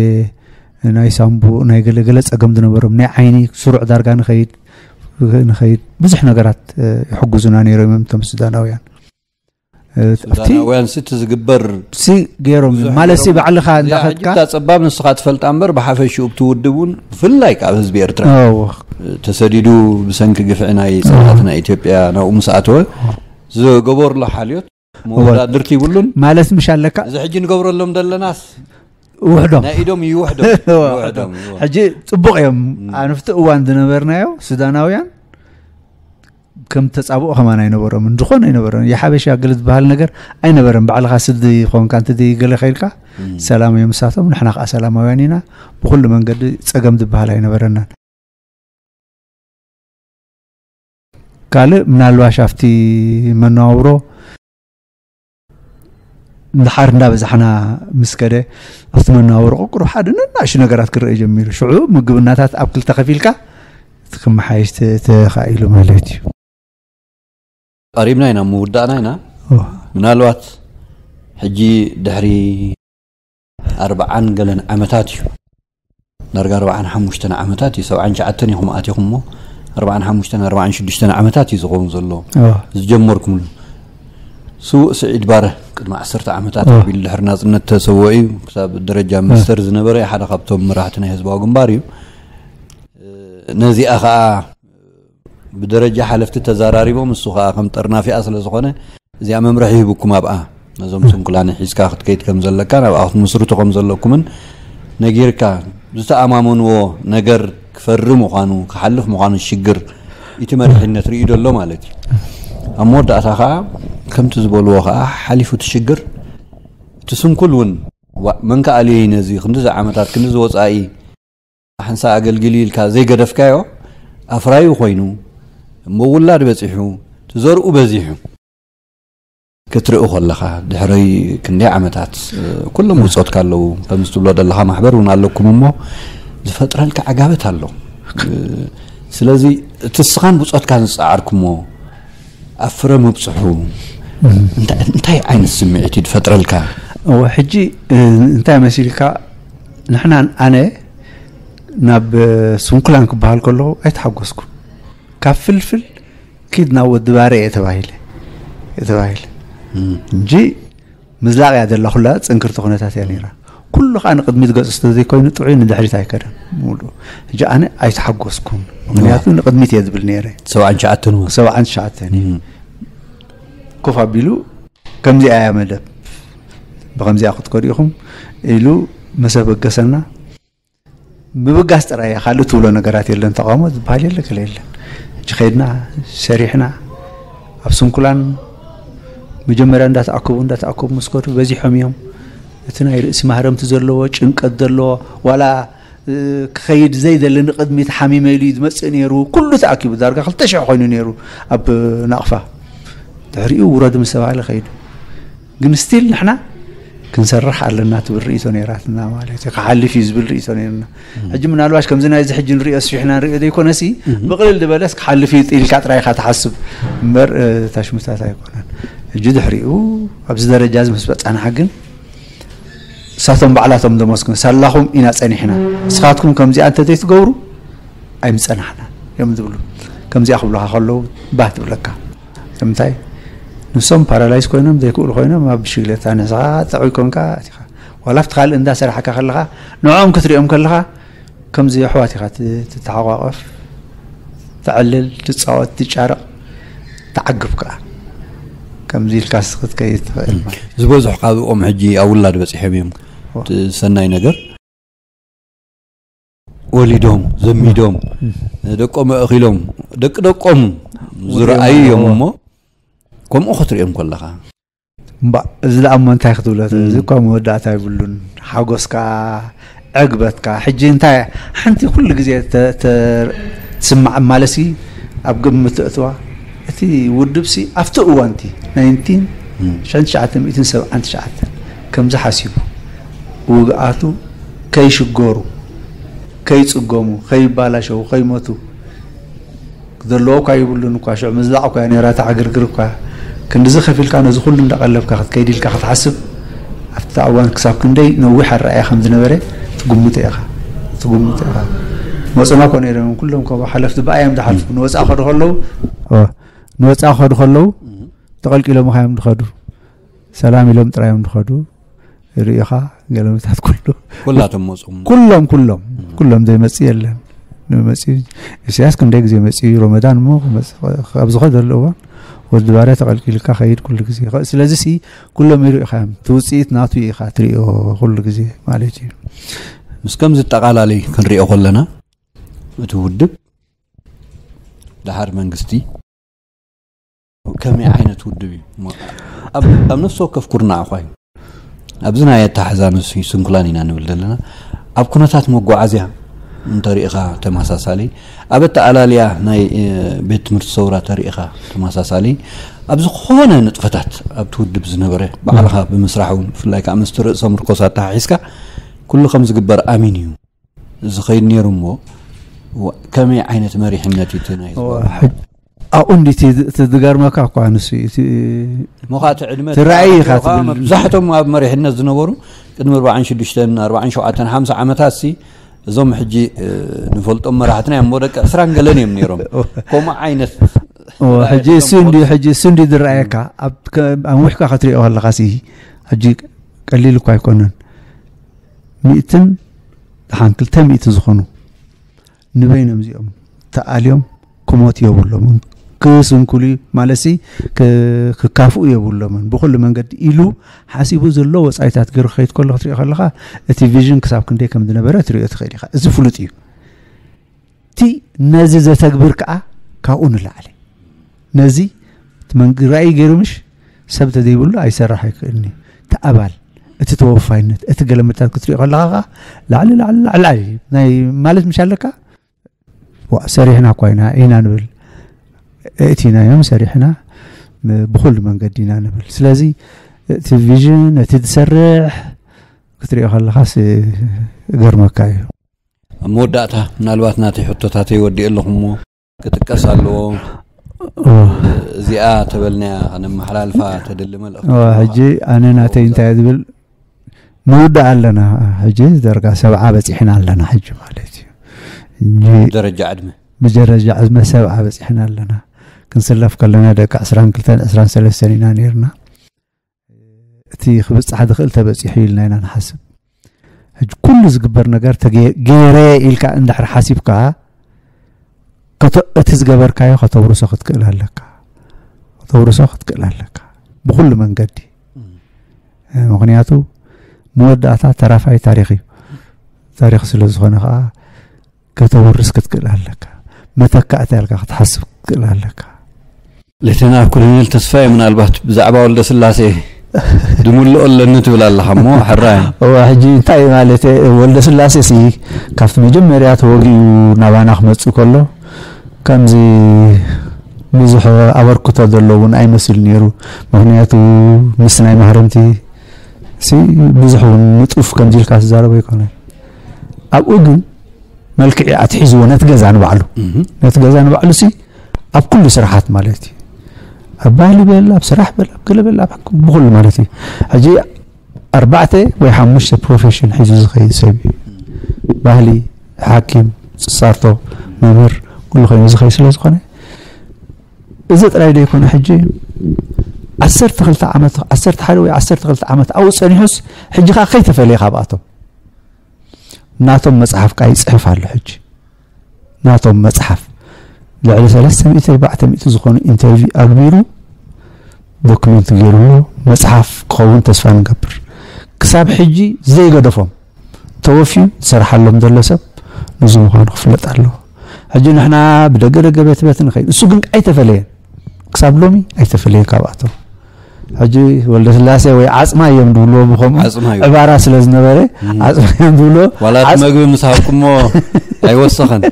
ናይ ሳምቡእ ናይ ገለገለ ፀገም ዝነበሮም ናይ ዓይኒ ስሩዕ ዳርጋ ንኸይድ ንኸይድ ብዙሕ ነገራት ይሕጉዙና ነይሮም እዮም እቶም ሱዳናውያን ሱዳናውያን ስቲ ዝግበር ሲ ገይሮም ማለት ሲ ባዕልኻ እንዳኸድካ ጸባብ ንስኻ ትፈልጣ እምበር ብሓፈሽኡ ብቲ ውድብ እውን ብፍላይ ካብ ህዝቢ ኤርትራ ተሰዲዱ ብሰንኪ ግፍዒ ናይ ጸላእቲ ናይ ኢትዮጵያ ናብኡ ምስ ኣተወ ዝገበርሎ ሓልዮት መወዳድርቲ ይብሉን ማለት ምሽ ኣለካ እዚ ሕጂ ንገብረሎም ዘለናስ ውሕዶም ናይ ኢዶም እዩ ውሕዶም ውሕዶም እዩ። ሕጂ ጽቡቕ እዮም ኣንፍቲ እዋን ዝነበርናዮ ሱዳናውያን ከም ተጻብኦ ከማን ኣይነበሮምን ዝኾነ ኣይነበረን የሓበሻ ገለ ዝበሃል ነገር ኣይነበረን ባዕልኻ ስዲ ኾንካ እንተ ገለ ከይልካ ሰላም እዮም ምሳቶም ንሕና ከዓ ሰላማውያን ኢና ብኩሉ መንገዲ ጸገም ዝበሃል ኣይነበረናን ካልእ ምናልባሽ ኣብቲ መነባብሮ እንድሓር እንዳበዛሕና ምስ ከደ ኣብቲ መነባብሮ ቁሩብ ሓደ ነናእሹ ነገራት ክረአ ጀሚሩ ሽዑ ምግብናታት ኣብ ክልተ ከፊልካ እቲ ክመሓየሽ ተኻኢሉ ማለት እዩ ቀሪብና ኢና፣ ምውዳእና ኢና። ምናልባት ሕጂ ድሕሪ ኣርብዓን ገለን ዓመታት እዩ፣ ዳርጋ ኣርብዓን ሓሙሽተን ዓመታት እዩ። ሰብዓን ትሽዓተን ኢኹም ኣቲኹም እሞ፣ ኣርብዓን ሓሙሽተን ኣርብዓን ሽዱሽተን ዓመታት እዩ ዝኸውን ዘሎ ዝጀመርኩምሉ። ስዉእ ስዒድ ባረ ቅድሚ ዓሰርተ ዓመታት ኣቢሉ ድሕሪ ናጽነት ተሰወ እዩ። ክሳብ ደረጃ ሚኒስተር ዝነበረ ሓደ ካብቶም መራሕቲ ናይ ህዝባዊ ግንባር እዩ። ነዚኣ ኸኣ ብደረጃ ሓለፍቲ ተዘራሪቦም፣ እሱ ኸኣ ከም ጠርናፊኣ ስለ ዝኾነ፣ እዚኣ መምርሒ ሂብኩም ኣብኣ፣ ነዞም ስንኩላን ሒዝካ ክትከይድ ከም ዘለካ፣ ናብኣ ክትምስርቱ ከም ዘለኩምን ነጊርካ፣ ዝተኣማመንዎ ነገር ክፈሪ ምዃኑ፣ ክሓልፍ ምዃኑ ሽግር እቲ መሪሕነት ርእዩ ዘሎ ማለት እዩ። ኣብ መወዳእታ ኸኣ ከምቲ ዝበልዎ ኸኣ ሓሊፉ እቲ ሽግር፣ እቲ ስንኩል እውን፣ ዋእ፣ መን ከኣልየይ ነዚ ክንዲ ዝዓመታት ክንዲ ዝወጻኢ ሓንሳ ኣገልግል ኢልካ ዘይገደፍካዮ ኣፍራዩ ኮይኑ፣ እሞ ውላድ በጺሑ፣ ትዘርኡ በዚሑ ክትርኢ ከለኻ፣ ድሕረይ ክንደይ ዓመታት፣ ኩሎም ብጾትካ ኣለዉ። ከምዚ ትብሎ ዘለኻ ማሕበር እውን ኣለኩም እሞ፣ ዝፈጥረልካ ዓጋበት ኣሎ። ስለዚ እቲ እስኻን ብጾትካን ዝጸዓርኩሞ ኣብ ፍረ ምብጽሑ እንታይ ዓይነት ስምዒት እዩ ዝፈጥረልካ? እወ፣ ሕጂ እንታይ መሲልካ፣ ንሕና፣ ኣነ ናብ ስንኩላን ክበሃል ከለኹ ኣይተሓጎስኩን። ካብ ፍልፍል ኪድ ናብ ወዲ ባረ እየ ተባሂለ፣ እየ ተባሂለ እንጂ ምዝላቕ እያ ዘላ። ኩላ ጽንክርቲ ኩነታት እያ ነይራ። ኩሉ ከዓ ንቕድሚት ገጹ ስለ ዘይኮይኑ ጥዑይ ንድሕሪት ኣይከደን። ሙሉ ሕጂ ኣነ ኣይተሓጎስኩን፣ ምክንያቱ ንቕድሚት እየ ዝብል ነይረ። ሰብዓን ትሽዓተን እውን። ሰብዓን ትሽዓተን እዩ። ኮፍ ኣቢሉ፣ ከምዚኣ እያ መደብ፣ ብኸምዚኣ ክትከዱ ኢኹም ኢሉ መሰበገሰና። ምብጋስ ጥራይ እያ፣ ካልእ ትብሎ ነገራት የለን። ተቃውሞ ዝበሃል የለ፣ ገለ የለን። ሕጂ ከይድና ሰሪሕና፣ ኣብ ስንኩላን መጀመርያ እንዳተኣከቡ እንዳተኣከቡ ምስ ከዱ በዚሖም እዮም። እቲ ናይ ርእሲ ማህረምቲ ዘለዎ፣ ጭንቀት ዘለዎ፣ ዋላ ክኸይድ ዘይደሊ ንቕድሚት ሓሚመ ኢሉ እዩ ዝመጽእ ነይሩ። ኩሉ ተኣኪቡ ዳርጋ ክልተ ሽሕ ኮይኑ ነይሩ ኣብ ናቕፋ። ድሕሪኡ ውረዱ ምስ ተባሃለ ከይዱ። ግን ስቲል ንሕና ክንሰርሕ ኣለና ትብል ርእይቶ ነይራትና ማለት እዩ። ክሓልፍ እዩ ዝብል ርእይቶ ነይርና። ሕጂ ምናልባሽ ከምዚ ናይዚ ሕጂ ንርእዮ ኣስፊሕና ንርእዮ ዘይኮነሲ፣ ብቕልል ዝበለስ ክሓልፍ እዩ ኢልካ ጥራይ ኢኻ ትሓስብ እምበር፣ ታሽሙታት ኣይኮነን። ሕጂ ድሕሪኡ ኣብዚ ደረጃ እዚ ምስ በጻና ግን እሳቶም ባዕላቶም ዘመስግኑ፣ ሳላኹም ኢና ጸኒሕና፣ ንስኻትኩም ከምዚኣ እንተ ዘይትገብሩ ኣይምጸናሕና እዮም ዝብሉ። ከምዚኣ ክብሉኻ ከለዉ ባህ ትብለካ። ንምንታይ? ንሶም ፓራላይዝ ኮይኖም ዘይክእሉ ኮይኖም ኣብ ብሽግለታ ንስኻ ጥዑይ ኮንካ ኣቲኻ። ዋላ ኣብቲ ካልእ እንዳሰራሕካ ከለኻ ንዕኦም ክትሪኦም ከለኻ ከምዚ ኣሕዋት ኢኻ ት-፣ ትተሓቋቐፍ፣ ተዕልል፣ ትጻወት፣ ትጫረቕ፣ ትዓግብ ከኣ። ከምዚ ኢልካስ ክትከይድ ትኽእል ማለት እዩ። ዝበዝሑ ካብኦም ሕጂ ኣብ ውላድ በጺሖም እዮም። እቲ ሰናይ ነገር ወሊዶም፣ ዘሚዶም፣ ደቆም ኣእኺሎም፣ ደቂ ደቆም ዝረኣዩ እዮም እሞ፣ ከምኡ ክትሪኦም ከለኻ። እምባ፣ እዚ ደኣ እሞ እንታይ ክትብሎ፣ እዚ እኳ መወዳእታ የብሉን። ሓጎስካ፣ ዕግበትካ፣ ሕጂ እንታይ ሓንቲ ኩሉ ግዜ ተ-፣ ተ-፣ ትስማዕ ማለሲ ኣብ ግምት ተእትዋ። እቲ ውድብሲ ኣብቲ እዋንቲ ናይንቲን፣ ሽሕን ትሽዓተ ሚእትን ሰብዓን ትሽዓተን ከምዚ ሓሲቡ፣ ውግኣቱ ከይሽገሩ፣ ከይጽገሙ፣ ከይባላሸዉ፣ ከይሞቱ፣ ዘለዎ እኳ ይብሉን እኳ፣ ሽዑ ምዝላቕ እኳ ነይራ፣ ተዕግርግር እኳ። ክንድዚ ከፊልካ ነዚ ኩሉ እንዳቐለብካ ክትከይድ ኢልካ ክትሓስብ፣ ኣብቲ እዋን ክሳብ ክንደይ ነዊሕ ኣረኣእያ ከም ዝነበረ ትግምቶ ኢኻ፣ ትግምቶ ኢኻ። መጹና እኮ ነይሮም፣ ኩሎም እኮ ሓለፍቲ ብኣይ እዮም ዝሓልፉ። ንወጻኢ ከዱ ከለዉ፣ ኦ፣ ንወጻኢ ከዱ ከለዉ፣ ተቐልቂሎም እዮም ዝኸዱ። ሰላም ኢሎም ጥራይ እዮም ዝኸዱ። ርኢኻ፣ ገለመታት ኩሉ። ኩላቶም መጹም። ኩሎም፣ ኩሎም፣ ኩሎም ዘይመጽእ የለን። ንመጽኡ ኢሳያስ ክንደይ ግዜ መጽኡ፣ ረመዳን እሞ ክመጽእ፣ ኣብ ዝኸደሉ እዋን ወዲ ባርያ ተቐልቂልካ ኸይድ ኩሉ ግዜ። ስለዚ ሲ፣ ኩሎም ይርኢኻ እዮም። እቲ ውጽኢት ናቱ ኢኻ ትሪኦ ኩሉ ግዜ ማለት እዩ። ምስ ከምዚ ጠቓላሊ ክንሪኦ ከለና፣ እቲ ውድብ ደሓር መንግስቲ ከመይ ዓይነት ውድብ እዩ? እሞ ኣብ፣ ኣብ ነፍሲ ወከፍ ኩርናዕ እኳ እዩ። ኣብዚ ናይ ኣተሓዛ ንሱ ስንኩላን ኢና ንብል ዘለና። ኣብ ኩነታት መጓዓዝያ እንተሪኢኻ ተመሳሳሊ፣ ኣብ ኣተኣላልያ ናይ፣ እ፣ ቤት ትምህርቲ ሰውራ ተሪኢኻ ተመሳሳሊ፣ ኣብ ዝኾነ ንጥፈታት ኣብቲ ውድብ ዝነበረ ባዕልኻ ብምስራሕ እውን፣ ብፍላይ ከዓ ምስቲ ርእሰ ምርኮስ ኣተሓሒዝካ ኩሉ ከም ዝግበር ኣሚን እዩ ዝኸይድ ነይሩ። እሞ ዋ-፣ ከመይ ዓይነት መሪሕነት እዩ እቲ ናይ ህዝባዊ እዋ፣ ግንባር? ሕጅ-፣ ኣብኡ እንዲ እቲ ዝገርመካ እኳ ንሱ እዩ። እቲ መኻቲ ዕድመ ትራእይ ኢኻ ትብል። መብዛሕቶም ኣብ መሪሕነት ዝነበሩ ቅድሚ ኣርባዓን ሽዱሽተን ኣርባዓን ሸውዓተን ሓምሳ ዓመታት ሲ እዞም ሕጂ ንፈልጦም መራሕትና እዮም። ደቂ ዕስራን ገለን እዮም ነይሮም። ከምኡ ዓይነት ሕጂ እሱ እንዲ ሕጂ እሱ እንዲ ዝረኣየካ ኣብ ኣንዊሕካ ክትሪኦ ከለካ ሲ ሕጂ ቀሊል እኳ ኣይኮነን። ሚእትን ደሓን ክልተ ሚእቲ ዝኾኑ ንበይኖም እዚኦም ተኣልዮም ክሞት የብሎምን። ክስንኩሉ ማለት ሲ ክካፍኡ የብሎምን። ብኩሉ መንገዲ ኢሉ ሓሲቡ ዘሎ ወፃኢታት ገይሩ ክኸይድ ከሎ ክትሪኦ ከለካ እቲ ቪዥን ክሳብ ክንደይ ከም ዝነበረ ትሪኦ ትኽእል ኢኻ። እዚ ፍሉጥ እዩ። እቲ ነዚ ዘተግብር ከዓ ካብኡ ንላዕሊ ነዚ እቲ መንግ ራእይ ገይሩ ምሽ ሰብ ተዘይብሉ ኣይሰርሕ ኣይክእልን እዩ። እቲ ኣባል እቲ ተወፋይነት እቲ ገለመታት ክትሪኦ ከለካ ከዓ ላዕሊ ላዕሊ ላዕሊ ላዕሊ ናይ ማለት ምሽ ኣለካ። ዋ ሰሪሕና እኳ ኢና ኢና ንብል እእቲናዮም ሰሪሕና ብኩሉ መንገዲ ኢና ንብል። ስለዚ እቲ ቪዥን እቲ ዝሰርሕ ክትሪኦ ከለካስ ገርመካ እዩ። ኣብ መወዳእታ ምናልባት ናተይ ሕቶታተይ ወዲእ ኣለኹ እሞ ክጥቀስ ኣለዎ። እዚኣ ተበልናያ ከነመሓላልፋ ተደሊ መልእኽቲ ሕጂ ኣነ ናተይ እንታይ ዝብል ንውዳእ ኣለና። ሕጂ ደርጋ ሰብዓ በፂሕና ኣለና ሕጂ ማለት እዩ። ደረጃ ዕድመ ብደረጃ ዕድመ ሰብዓ በፂሕና ኣለና። ክንስለፍ ከለና ደቂ ዕስራን ክልተን ዕስራን ሰለስተን ኢና ነይርና። እቲ ክብፃሕ ዝኽእል ተበፂሑ ኢልና ኢና ንሓስብ። ሕጂ ኩሉ ዝግበር ነገር ገይረ ኢልካ እንድሕር ሓሲብካ እቲ ዝገበርካዮ ከተውርሶ ክትክእል ኣለካ። ከተውርሶ ክትክእል ኣለካ ብኩሉ መንገዲ። ምክንያቱ መወዳእታ ተራፋይ ታሪክ እዩ። ታሪክ ስለ ዝኾነ ከዓ ከተውርስ ክትክእል ኣለካ። መተካእታ ኢልካ ክትሓስብ ክትክእል ኣለካ። ሌተና ኮሎኔል ተስፋዬ ምናልባት ብዛዕባ ወልደ ስላሴ ድምልኦ ኣለኒ ትብል ኣለኻ እሞ ሕራይ እዋ ሕጂ እንታይ ማለት ወልደ ስላሴ ሲ ካብቲ መጀመርያ ተወጊኡ ናባና ክመፅእ ከሎ ከምዚ ብዙሕ ኣበርክቶ ዘሎ እውን ኣይመስል ነይሩ። ምክንያቱ ምስ ናይ ማህረምቲ ሲ ብዙሕ እውን ንጡፍ ከምዚ ኢልካ ትዛረቦ ኣይኮነን። ኣብኡ ግን መልክዕ ኣትሒዝዎ ነቲ ገዛ ንባዕሉ ነቲ ገዛ ንባዕሉ ሲ ኣብ ኩሉ ስራሓት ማለት እዩ። ኣብ ባህሊ በል ኣብ ስራሕ በል ኣብ ገለ በል ኣብ ብኩሉ ማለት እዩ። ሕጂ ኣርባዕተ ወይ ሓሙሽተ ፕሮፌሽን ሒዙ ዝኸይድ ሰብ እዩ። ባህሊ፣ ሓኪም፣ ጽሳርቶ፣ መምህር ኩሉ ኮይኑ ዝኸይድ ስለ ዝኾነ እዚ ጥራይ ዶ ይኮነ ሕጂ ዓሰርተ ክልተ ዓመት ዓሰርተ ሓደ ወይ ዓሰርተ ክልተ ዓመት ኣብኡ ጸኒሑስ ሕጂ ከኣ ከይተፈለየ ካብኣቶም ናቶም መጽሓፍ ከኣ ይጽሕፍ ኣሎ። ሕጂ ናቶም መጽሓፍ ልዕሊ ሰለስተ ሚእቲ ኣርባዕተ ሚእቲ ዝኾኑ ኢንተርቪው ኣግቢሩ ዶክመንት ገይሩ ኣሎ። መጽሓፍ ክኸውን ተስፋ ንገብር። ክሳብ ሕጂ ዘይገደፎም ተወፊዩ ዝሰርሓሎም ዘሎ ሰብ ንዚ ምዃኑ ክፍለጥ ኣለዎ። ሕጂ ንሕና ብደገ ደገ ቤት ቤት ንኸይድ እሱ ግን ኣይተፈለየን። ክሳብ ሎሚ ኣይተፈለየን ካብኣቶም። ሕጂ ወልደ ስላሴ ወይ ዓጽማ እዮም ድብልዎ ብኸምኡ ዓጽማ እዩ። ዕባራ ስለ ዝነበረ እም። ዓጽማ እዮም ድብልዎ። ዋላ እቲ ዓጽ- መግቢ ምስ ሃብኩሞ ኣይወሰኸን።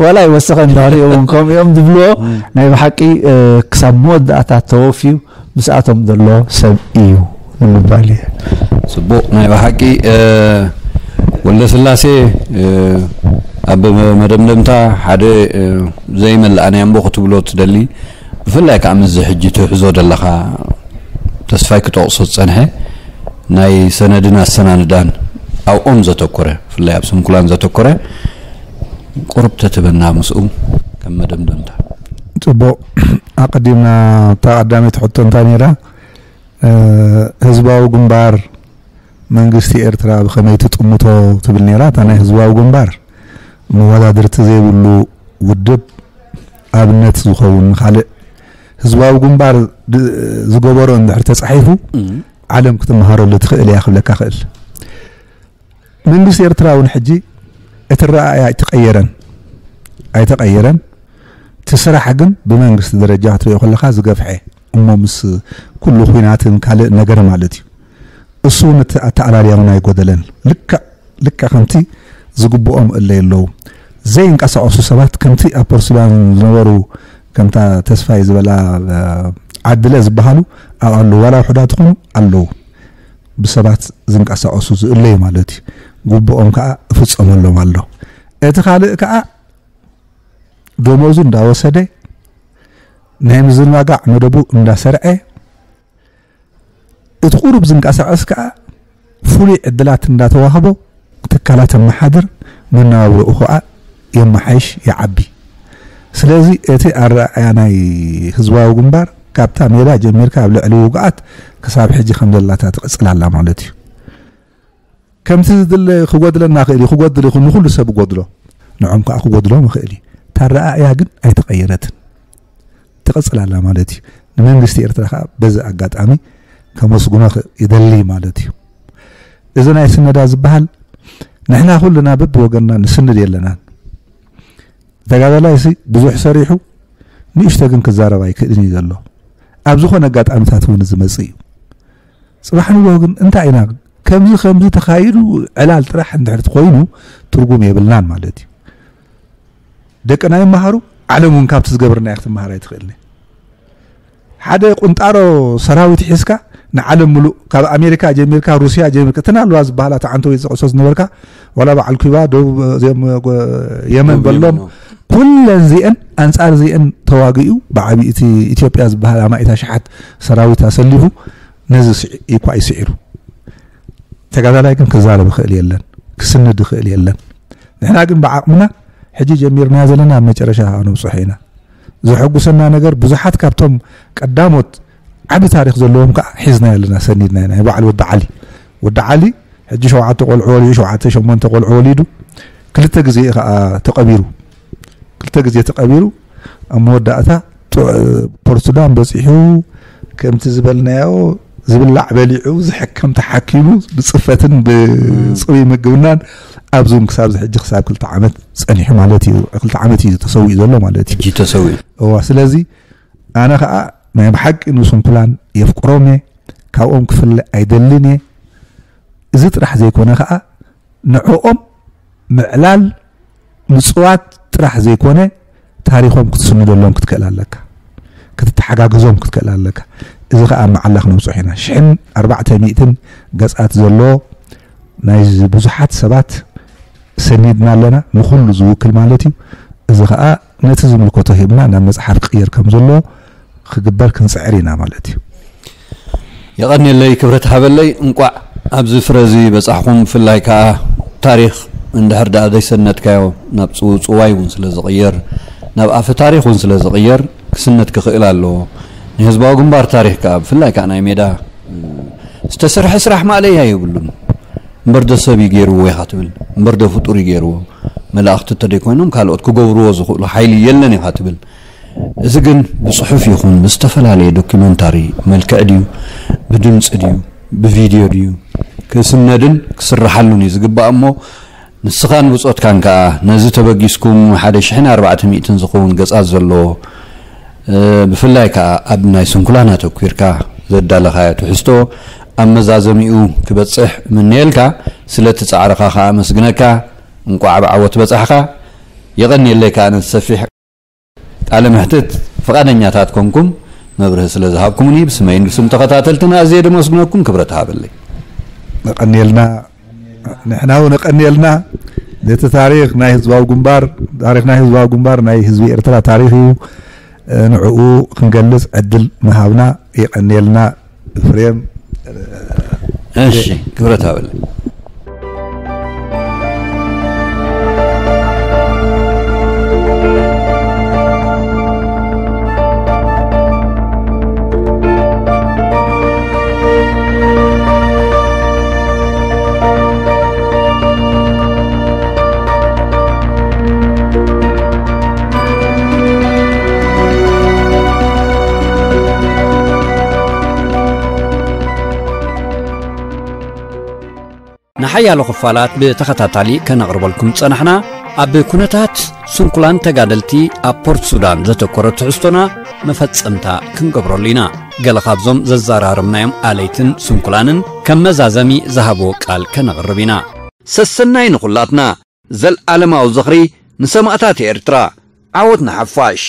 ዋላ ኣይወሰኸን ድሕሪኡ እውን ከምኡ እዮም ድብልዎ። እም። ናይ ብሓቂ እ፣ ክሳብ መወዳእታ ተወፍዩ ምስኣቶም ዘሎ ሰብ እዩ ንምባል እየ። ጽቡቕ ናይ ብሓቂ እ፣ ወልደ ስላሴ እ፣ ኣብ መደምደምታ ሓደ እ፣ ዘይመላእ ናይ ኣምቦ ክትብሎ ትደሊ ብፍላይ ከዓ ምስዚ ሕጂ ትሕዞ ዘለኻ ተስፋይ ክጠቕሶ ዝጸንሐ ናይ ሰነድን ኣሰናንዳን ኣብኦም ዘተኮረ ብፍላይ ኣብ ስንኩላን ዘተኮረ ቁርብ ተትበና ምስኡ ከም መደምደምታ። ጽቡቕ ኣቐዲምና እታ ቀዳመይቲ ሕቶ እንታይ ነይራ? ህዝባዊ ግንባር መንግስቲ ኤርትራ ብኸመይ ትጥምቶ ትብል ነይራ። እታ ናይ ህዝባዊ ግንባር መወዳድርቲ ዘይብሉ ውድብ ኣብነት ዝኸውን ንኻልእ ህዝባዊ ግንባር ዝገበሮ እንድሕር ተፃሒፉ ዓለም ክትመሃረሉ ትኽእል እያ ክብለካ ክእል። መንግስቲ ኤርትራ እውን ሕጂ እቲ ረኣያ ኣይተቐየረን ኣይተቐየረን። እቲ ስራሕ ግን ብመንግስቲ ደረጃ ክትሪኦ ከለካ ዝገፍሐ እሞ ምስ ኩሉ ኲናትን ካልእ ነገር ማለት እዩ። እሱ እውን እቲ ኣተኣላልያ እውን ኣይጎደለን። ልክዕ ልክዕ ከምቲ ዝግብኦም እለይ ኣለዉ። ዘይንቀሳቐሱ ሰባት ከምቲ ኣብ ፖርት ሱዳን ዝነበሩ ከምታ ተስፋይ ዝበላ ዓድለ ዝበሃሉ ኣብኡ ኣለዉ። ዋላ ውሑዳት ይኹኑ ኣለዉ። ብሰባት ዝንቀሳቐሱ ዝእለዩ ማለት እዩ። ግቡኦም ከዓ እፍፀመሎም ኣሎ። እቲ ካልእ ከዓ ደሞዙ እንዳወሰደ ናይ ምዝንጋዕ መደቡ እንዳሰርዐ፣ እቲ ቁሩብ ዝንቀሳቐስ ከኣ ፍሉይ ዕድላት እንዳተዋህቦ ትካላት ኣመሓድር፣ መነባብሮኡ ከኣ የመሓይሽ፣ ይዓቢ። ስለዚ እቲ ኣረኣእያ ናይ ህዝባዊ ግንባር ካብታ ሜዳ ጀሚርካ ኣብ ልዕሊ ውግኣት ክሳብ ሕጂ ከም ዘላታ ትቕጽል ኣላ ማለት እዩ። ከምቲ ዝድለ ክጎድለና ክእል እዩ፣ ክጎድል ይኹን ንኹሉ ሰብ ክጎድሎ፣ ንዖም ከኣ ክጎድሎም ይኽእል እዩ። እታ ኣረኣእያ ግን ኣይተቐየረትን፣ ትቕጽል ኣላ ማለት እዩ። ንመንግስቲ ኤርትራ ከኣ በዚ ኣጋጣሚ ከመስግኖ ክ-፣ ይደሊ ማለት እዩ። እዚ ናይ ስነዳ ዝበሃል ንሕና ኩልና በብወገንና ንስንድ የለናን። ተጋዳላይ ሲ ብዙሕ ሰሪሑ ንእሽቶ ግን ክዛረብ ኣይክእልን እዩ ዘሎ። ኣብ ዝኾነ ኣጋጣሚታት እውን ዝመጽእ እዩ። ጽባሕ ንግሆ ግን እንታይ ኢና፣ ከምዚ ከምዚ ተኻይዱ ዕላል ጥራሕ እንድሕር ኮይኑ ትርጉም የብልናን ማለት እዩ። ደቅና ይመሃሩ፣ ዓለም እውን ካብቲ ዝገብርናዮ ክትመሃር ኣይትኽእልን። ሓደ ቁንጣሮ ሰራዊት ሒዝካ ንዓለም ምሉእ፣ ካብ ኣሜሪካ ጀሚርካ፣ ሩስያ ጀሚርካ፣ እተን ኣለዋ ዝበሃላ ተዓንቶ ወይ ዝጠቕሶ ዝነበርካ፣ ዋላ በዓል ኩባ፣ ደቡብ፣ እዚኦም፣ ጎ-፣ የመን ደቡብ በሎም፣ የመን፣ ኩለን ዚአን ኣንጻር ዚአን ተዋጊኡ፣ ብዓቢ እቲ ኢትዮጵያ ዝበሃል ኣማኢት ኣሽሓት ሰራዊት ኣሰሊፉ፣ ነዚ ስዒ-፣ ኢኳ እዩ ስዒሩ። ተጋዳላይ ግን ክዛረብ ይኽእል የለን፣ ክስንድ ይኽእል የለን። ንሕና ግን ብዓቕምና ሕጂ ጀሚርናዮ ዘለና ኣብ መጨረሻ ከኣ ነብጽሖ ኢና። ዘሐጉሰና ነገር ብዙሓት ካብቶም ቀዳሞት ዓቢ ታሪኽ ዘለዎም ከኣ ሒዝናዮ ኣለና፣ ሰኒድና ኢና። ናይ በዓል ወዲ ዓሊ፣ ወዲ ዓሊ ሕጂ ሸውዓተ ቆልዑ ወሊዱ፣ ሸውዓተ ሸሞንተ ቆልዑ ወሊዱ፣ ክልተ ግዜ ከኣ ተቐቢሩ። ክልተ ግዜ ተቐቢሩ፣ ኣብ መወዳእታ ጡ-፣ ፖርት ሱዳን በጺሑ፣ ከምቲ ዝበልናዮ ዝብላዕ በሊዑ፣ ዝሕከም ተሓኪሙ፣ ብጽፈትን ብጽሩይ ምግብናን ኣብዚ እውን ክሳብ ሕጂ ክሳብ ክልተ ዓመት ጸኒሑ ማለት እዩ። ክልተ ዓመት እዩ ተሰዊኡ ዘሎ ማለት እዩ። ሕጂ ተሰዊኡ። እዋ፣ ስለዚ ኣነ ኸኣ ናይ ብሓቂ ንስንኩላን የፍቅሮም እየ፣ ካብኦም ክፍለ ኣይደልን እየ። እዚ ጥራሕ ዘይኮነ ኸኣ ንዕኦም ምዕላል ምጽዋት ጥራሕ ዘይኮነ፣ ታሪኾም ክትስንደሎም ክትክእል ኣለካ፣ ክትተሓጋገዞም ክትክእል ኣለካ። እዚ ኸኣ ኣብ መዓላ ክነብጽሖ ኢና። ሽሕን ኣርባዕተ ሚእትን ገጻት ዘለዎ ናይ ብዙሓት ሰባት ሰኒድና ኣለና፣ ንኹሉ ዝውክል ማለት እዩ። እዚ ኸኣ ነቲ ዝምልከቶ ሂብና ናብ መጽሓፍ ክቕየር ከም ዘለዎ ክግበር ክንጽዕር ኢና ማለት እዩ። የቐንየለይ፣ ክብረት ሃበለይ። እንቋዕ ኣብዚ ፍረ እዚ በጻሕኹም። ብፍላይ ከኣ ታሪኽ እንድሕር ደኣ ዘይሰነድካዮ ናብ ጽውጽዋይ እውን ስለ ዝቕየር፣ ናብ ኣፈ ታሪኽ እውን ስለ ዝቕየር ክስነድ ክኽእል ኣለዎ። ናይ ህዝባዊ ግንባር ታሪኽ ከኣ ብፍላይ ከኣ ናይ ሜዳ ዝተሰርሐ ስራሕ ማእለያ የብሉን። እምበር ዶ ሰብ እዩ ገይርዎ ኢኻ ትብል፣ እምበር ዶ ፍጡር እዩ ገይርዎ። መላእኽቲ እንተደይኮይኖም ካልኦት ክገብርዎ ዝኽእሉ ሓይሊ የለን ኢኻ ትብል። እዚ ግን ብጽሑፍ ይኹን ብዝተፈላለየ ዶኪመንታሪ መልክዕ ድዩ፣ ብድምጺ ድዩ፣ ብቪድዮ ድዩ ክስነድን ክስርሓሉን እዩ ዝግባእ እሞ፣ ንስኻን ብጾትካን ከኣ ነዚ ተበጊስኩም ሓደ ሽሕን ኣርባዕተ ሚእትን ዝኸውን ገጻት ዘለዎ፣ እ፣ ብፍላይ ከኣ ኣብ ናይ ስንኩላን ኣተኲርካ ዘዳለኻዮ ትሕዝቶ ኣብ መዛዘሚኡ ክበጽሕ እምነየልካ። ስለቲ ጻዕርኻ ከኣ ኣመስግነካ። እንቋዕ ብዓወት በጻሕካ። የቐንየለይ ከኣ ነቲ ሰፊሕ ቃለ መሕትት ፍቓደኛታት ኮንኩም መብርሂ ስለ ዝሃብኩምኒ ብስመይን ብስም ተኸታተልትን ኣዝየ ደመስግነኩም። ክብረት ሃበለይ። ነቐንየልና፣ ንሕና እውን ነቐንየልና። ነቲ ታሪኽ ናይ ህዝባዊ ግንባር፣ ታሪኽ ናይ ህዝባዊ ግንባር ናይ ህዝቢ ኤርትራ ታሪኽ እዩ። ንዕኡ ክንገልጽ ዕድል ምሃብና የቐንየልና። ፍሬም። እሺ፣ ክብረት ሃበለይ። ንሓያሎ ክፋላት ብተኸታታሊ ከነቕርበልኩም ዝጸናሕና፣ ኣብ ኩነታት ስንኩላን ተጋደልቲ ኣብ ፖርት ሱዳን ዘተኮረ ትሕዝቶና መፈጸምታ ክንገብረሉ ኢና። ገለ ካብዞም ዘዘራረብናዮም ኣለይትን ስንኩላንን ከም መዛዘሚ ዝሃብዎ ቃል ከነቕርብ ኢና። ሰሰናይ ንኹላትና፣ ዘልኣለማዊ ዝኽሪ ንሰማእታት ኤርትራ፣ ዓወት ንሓፋሽ።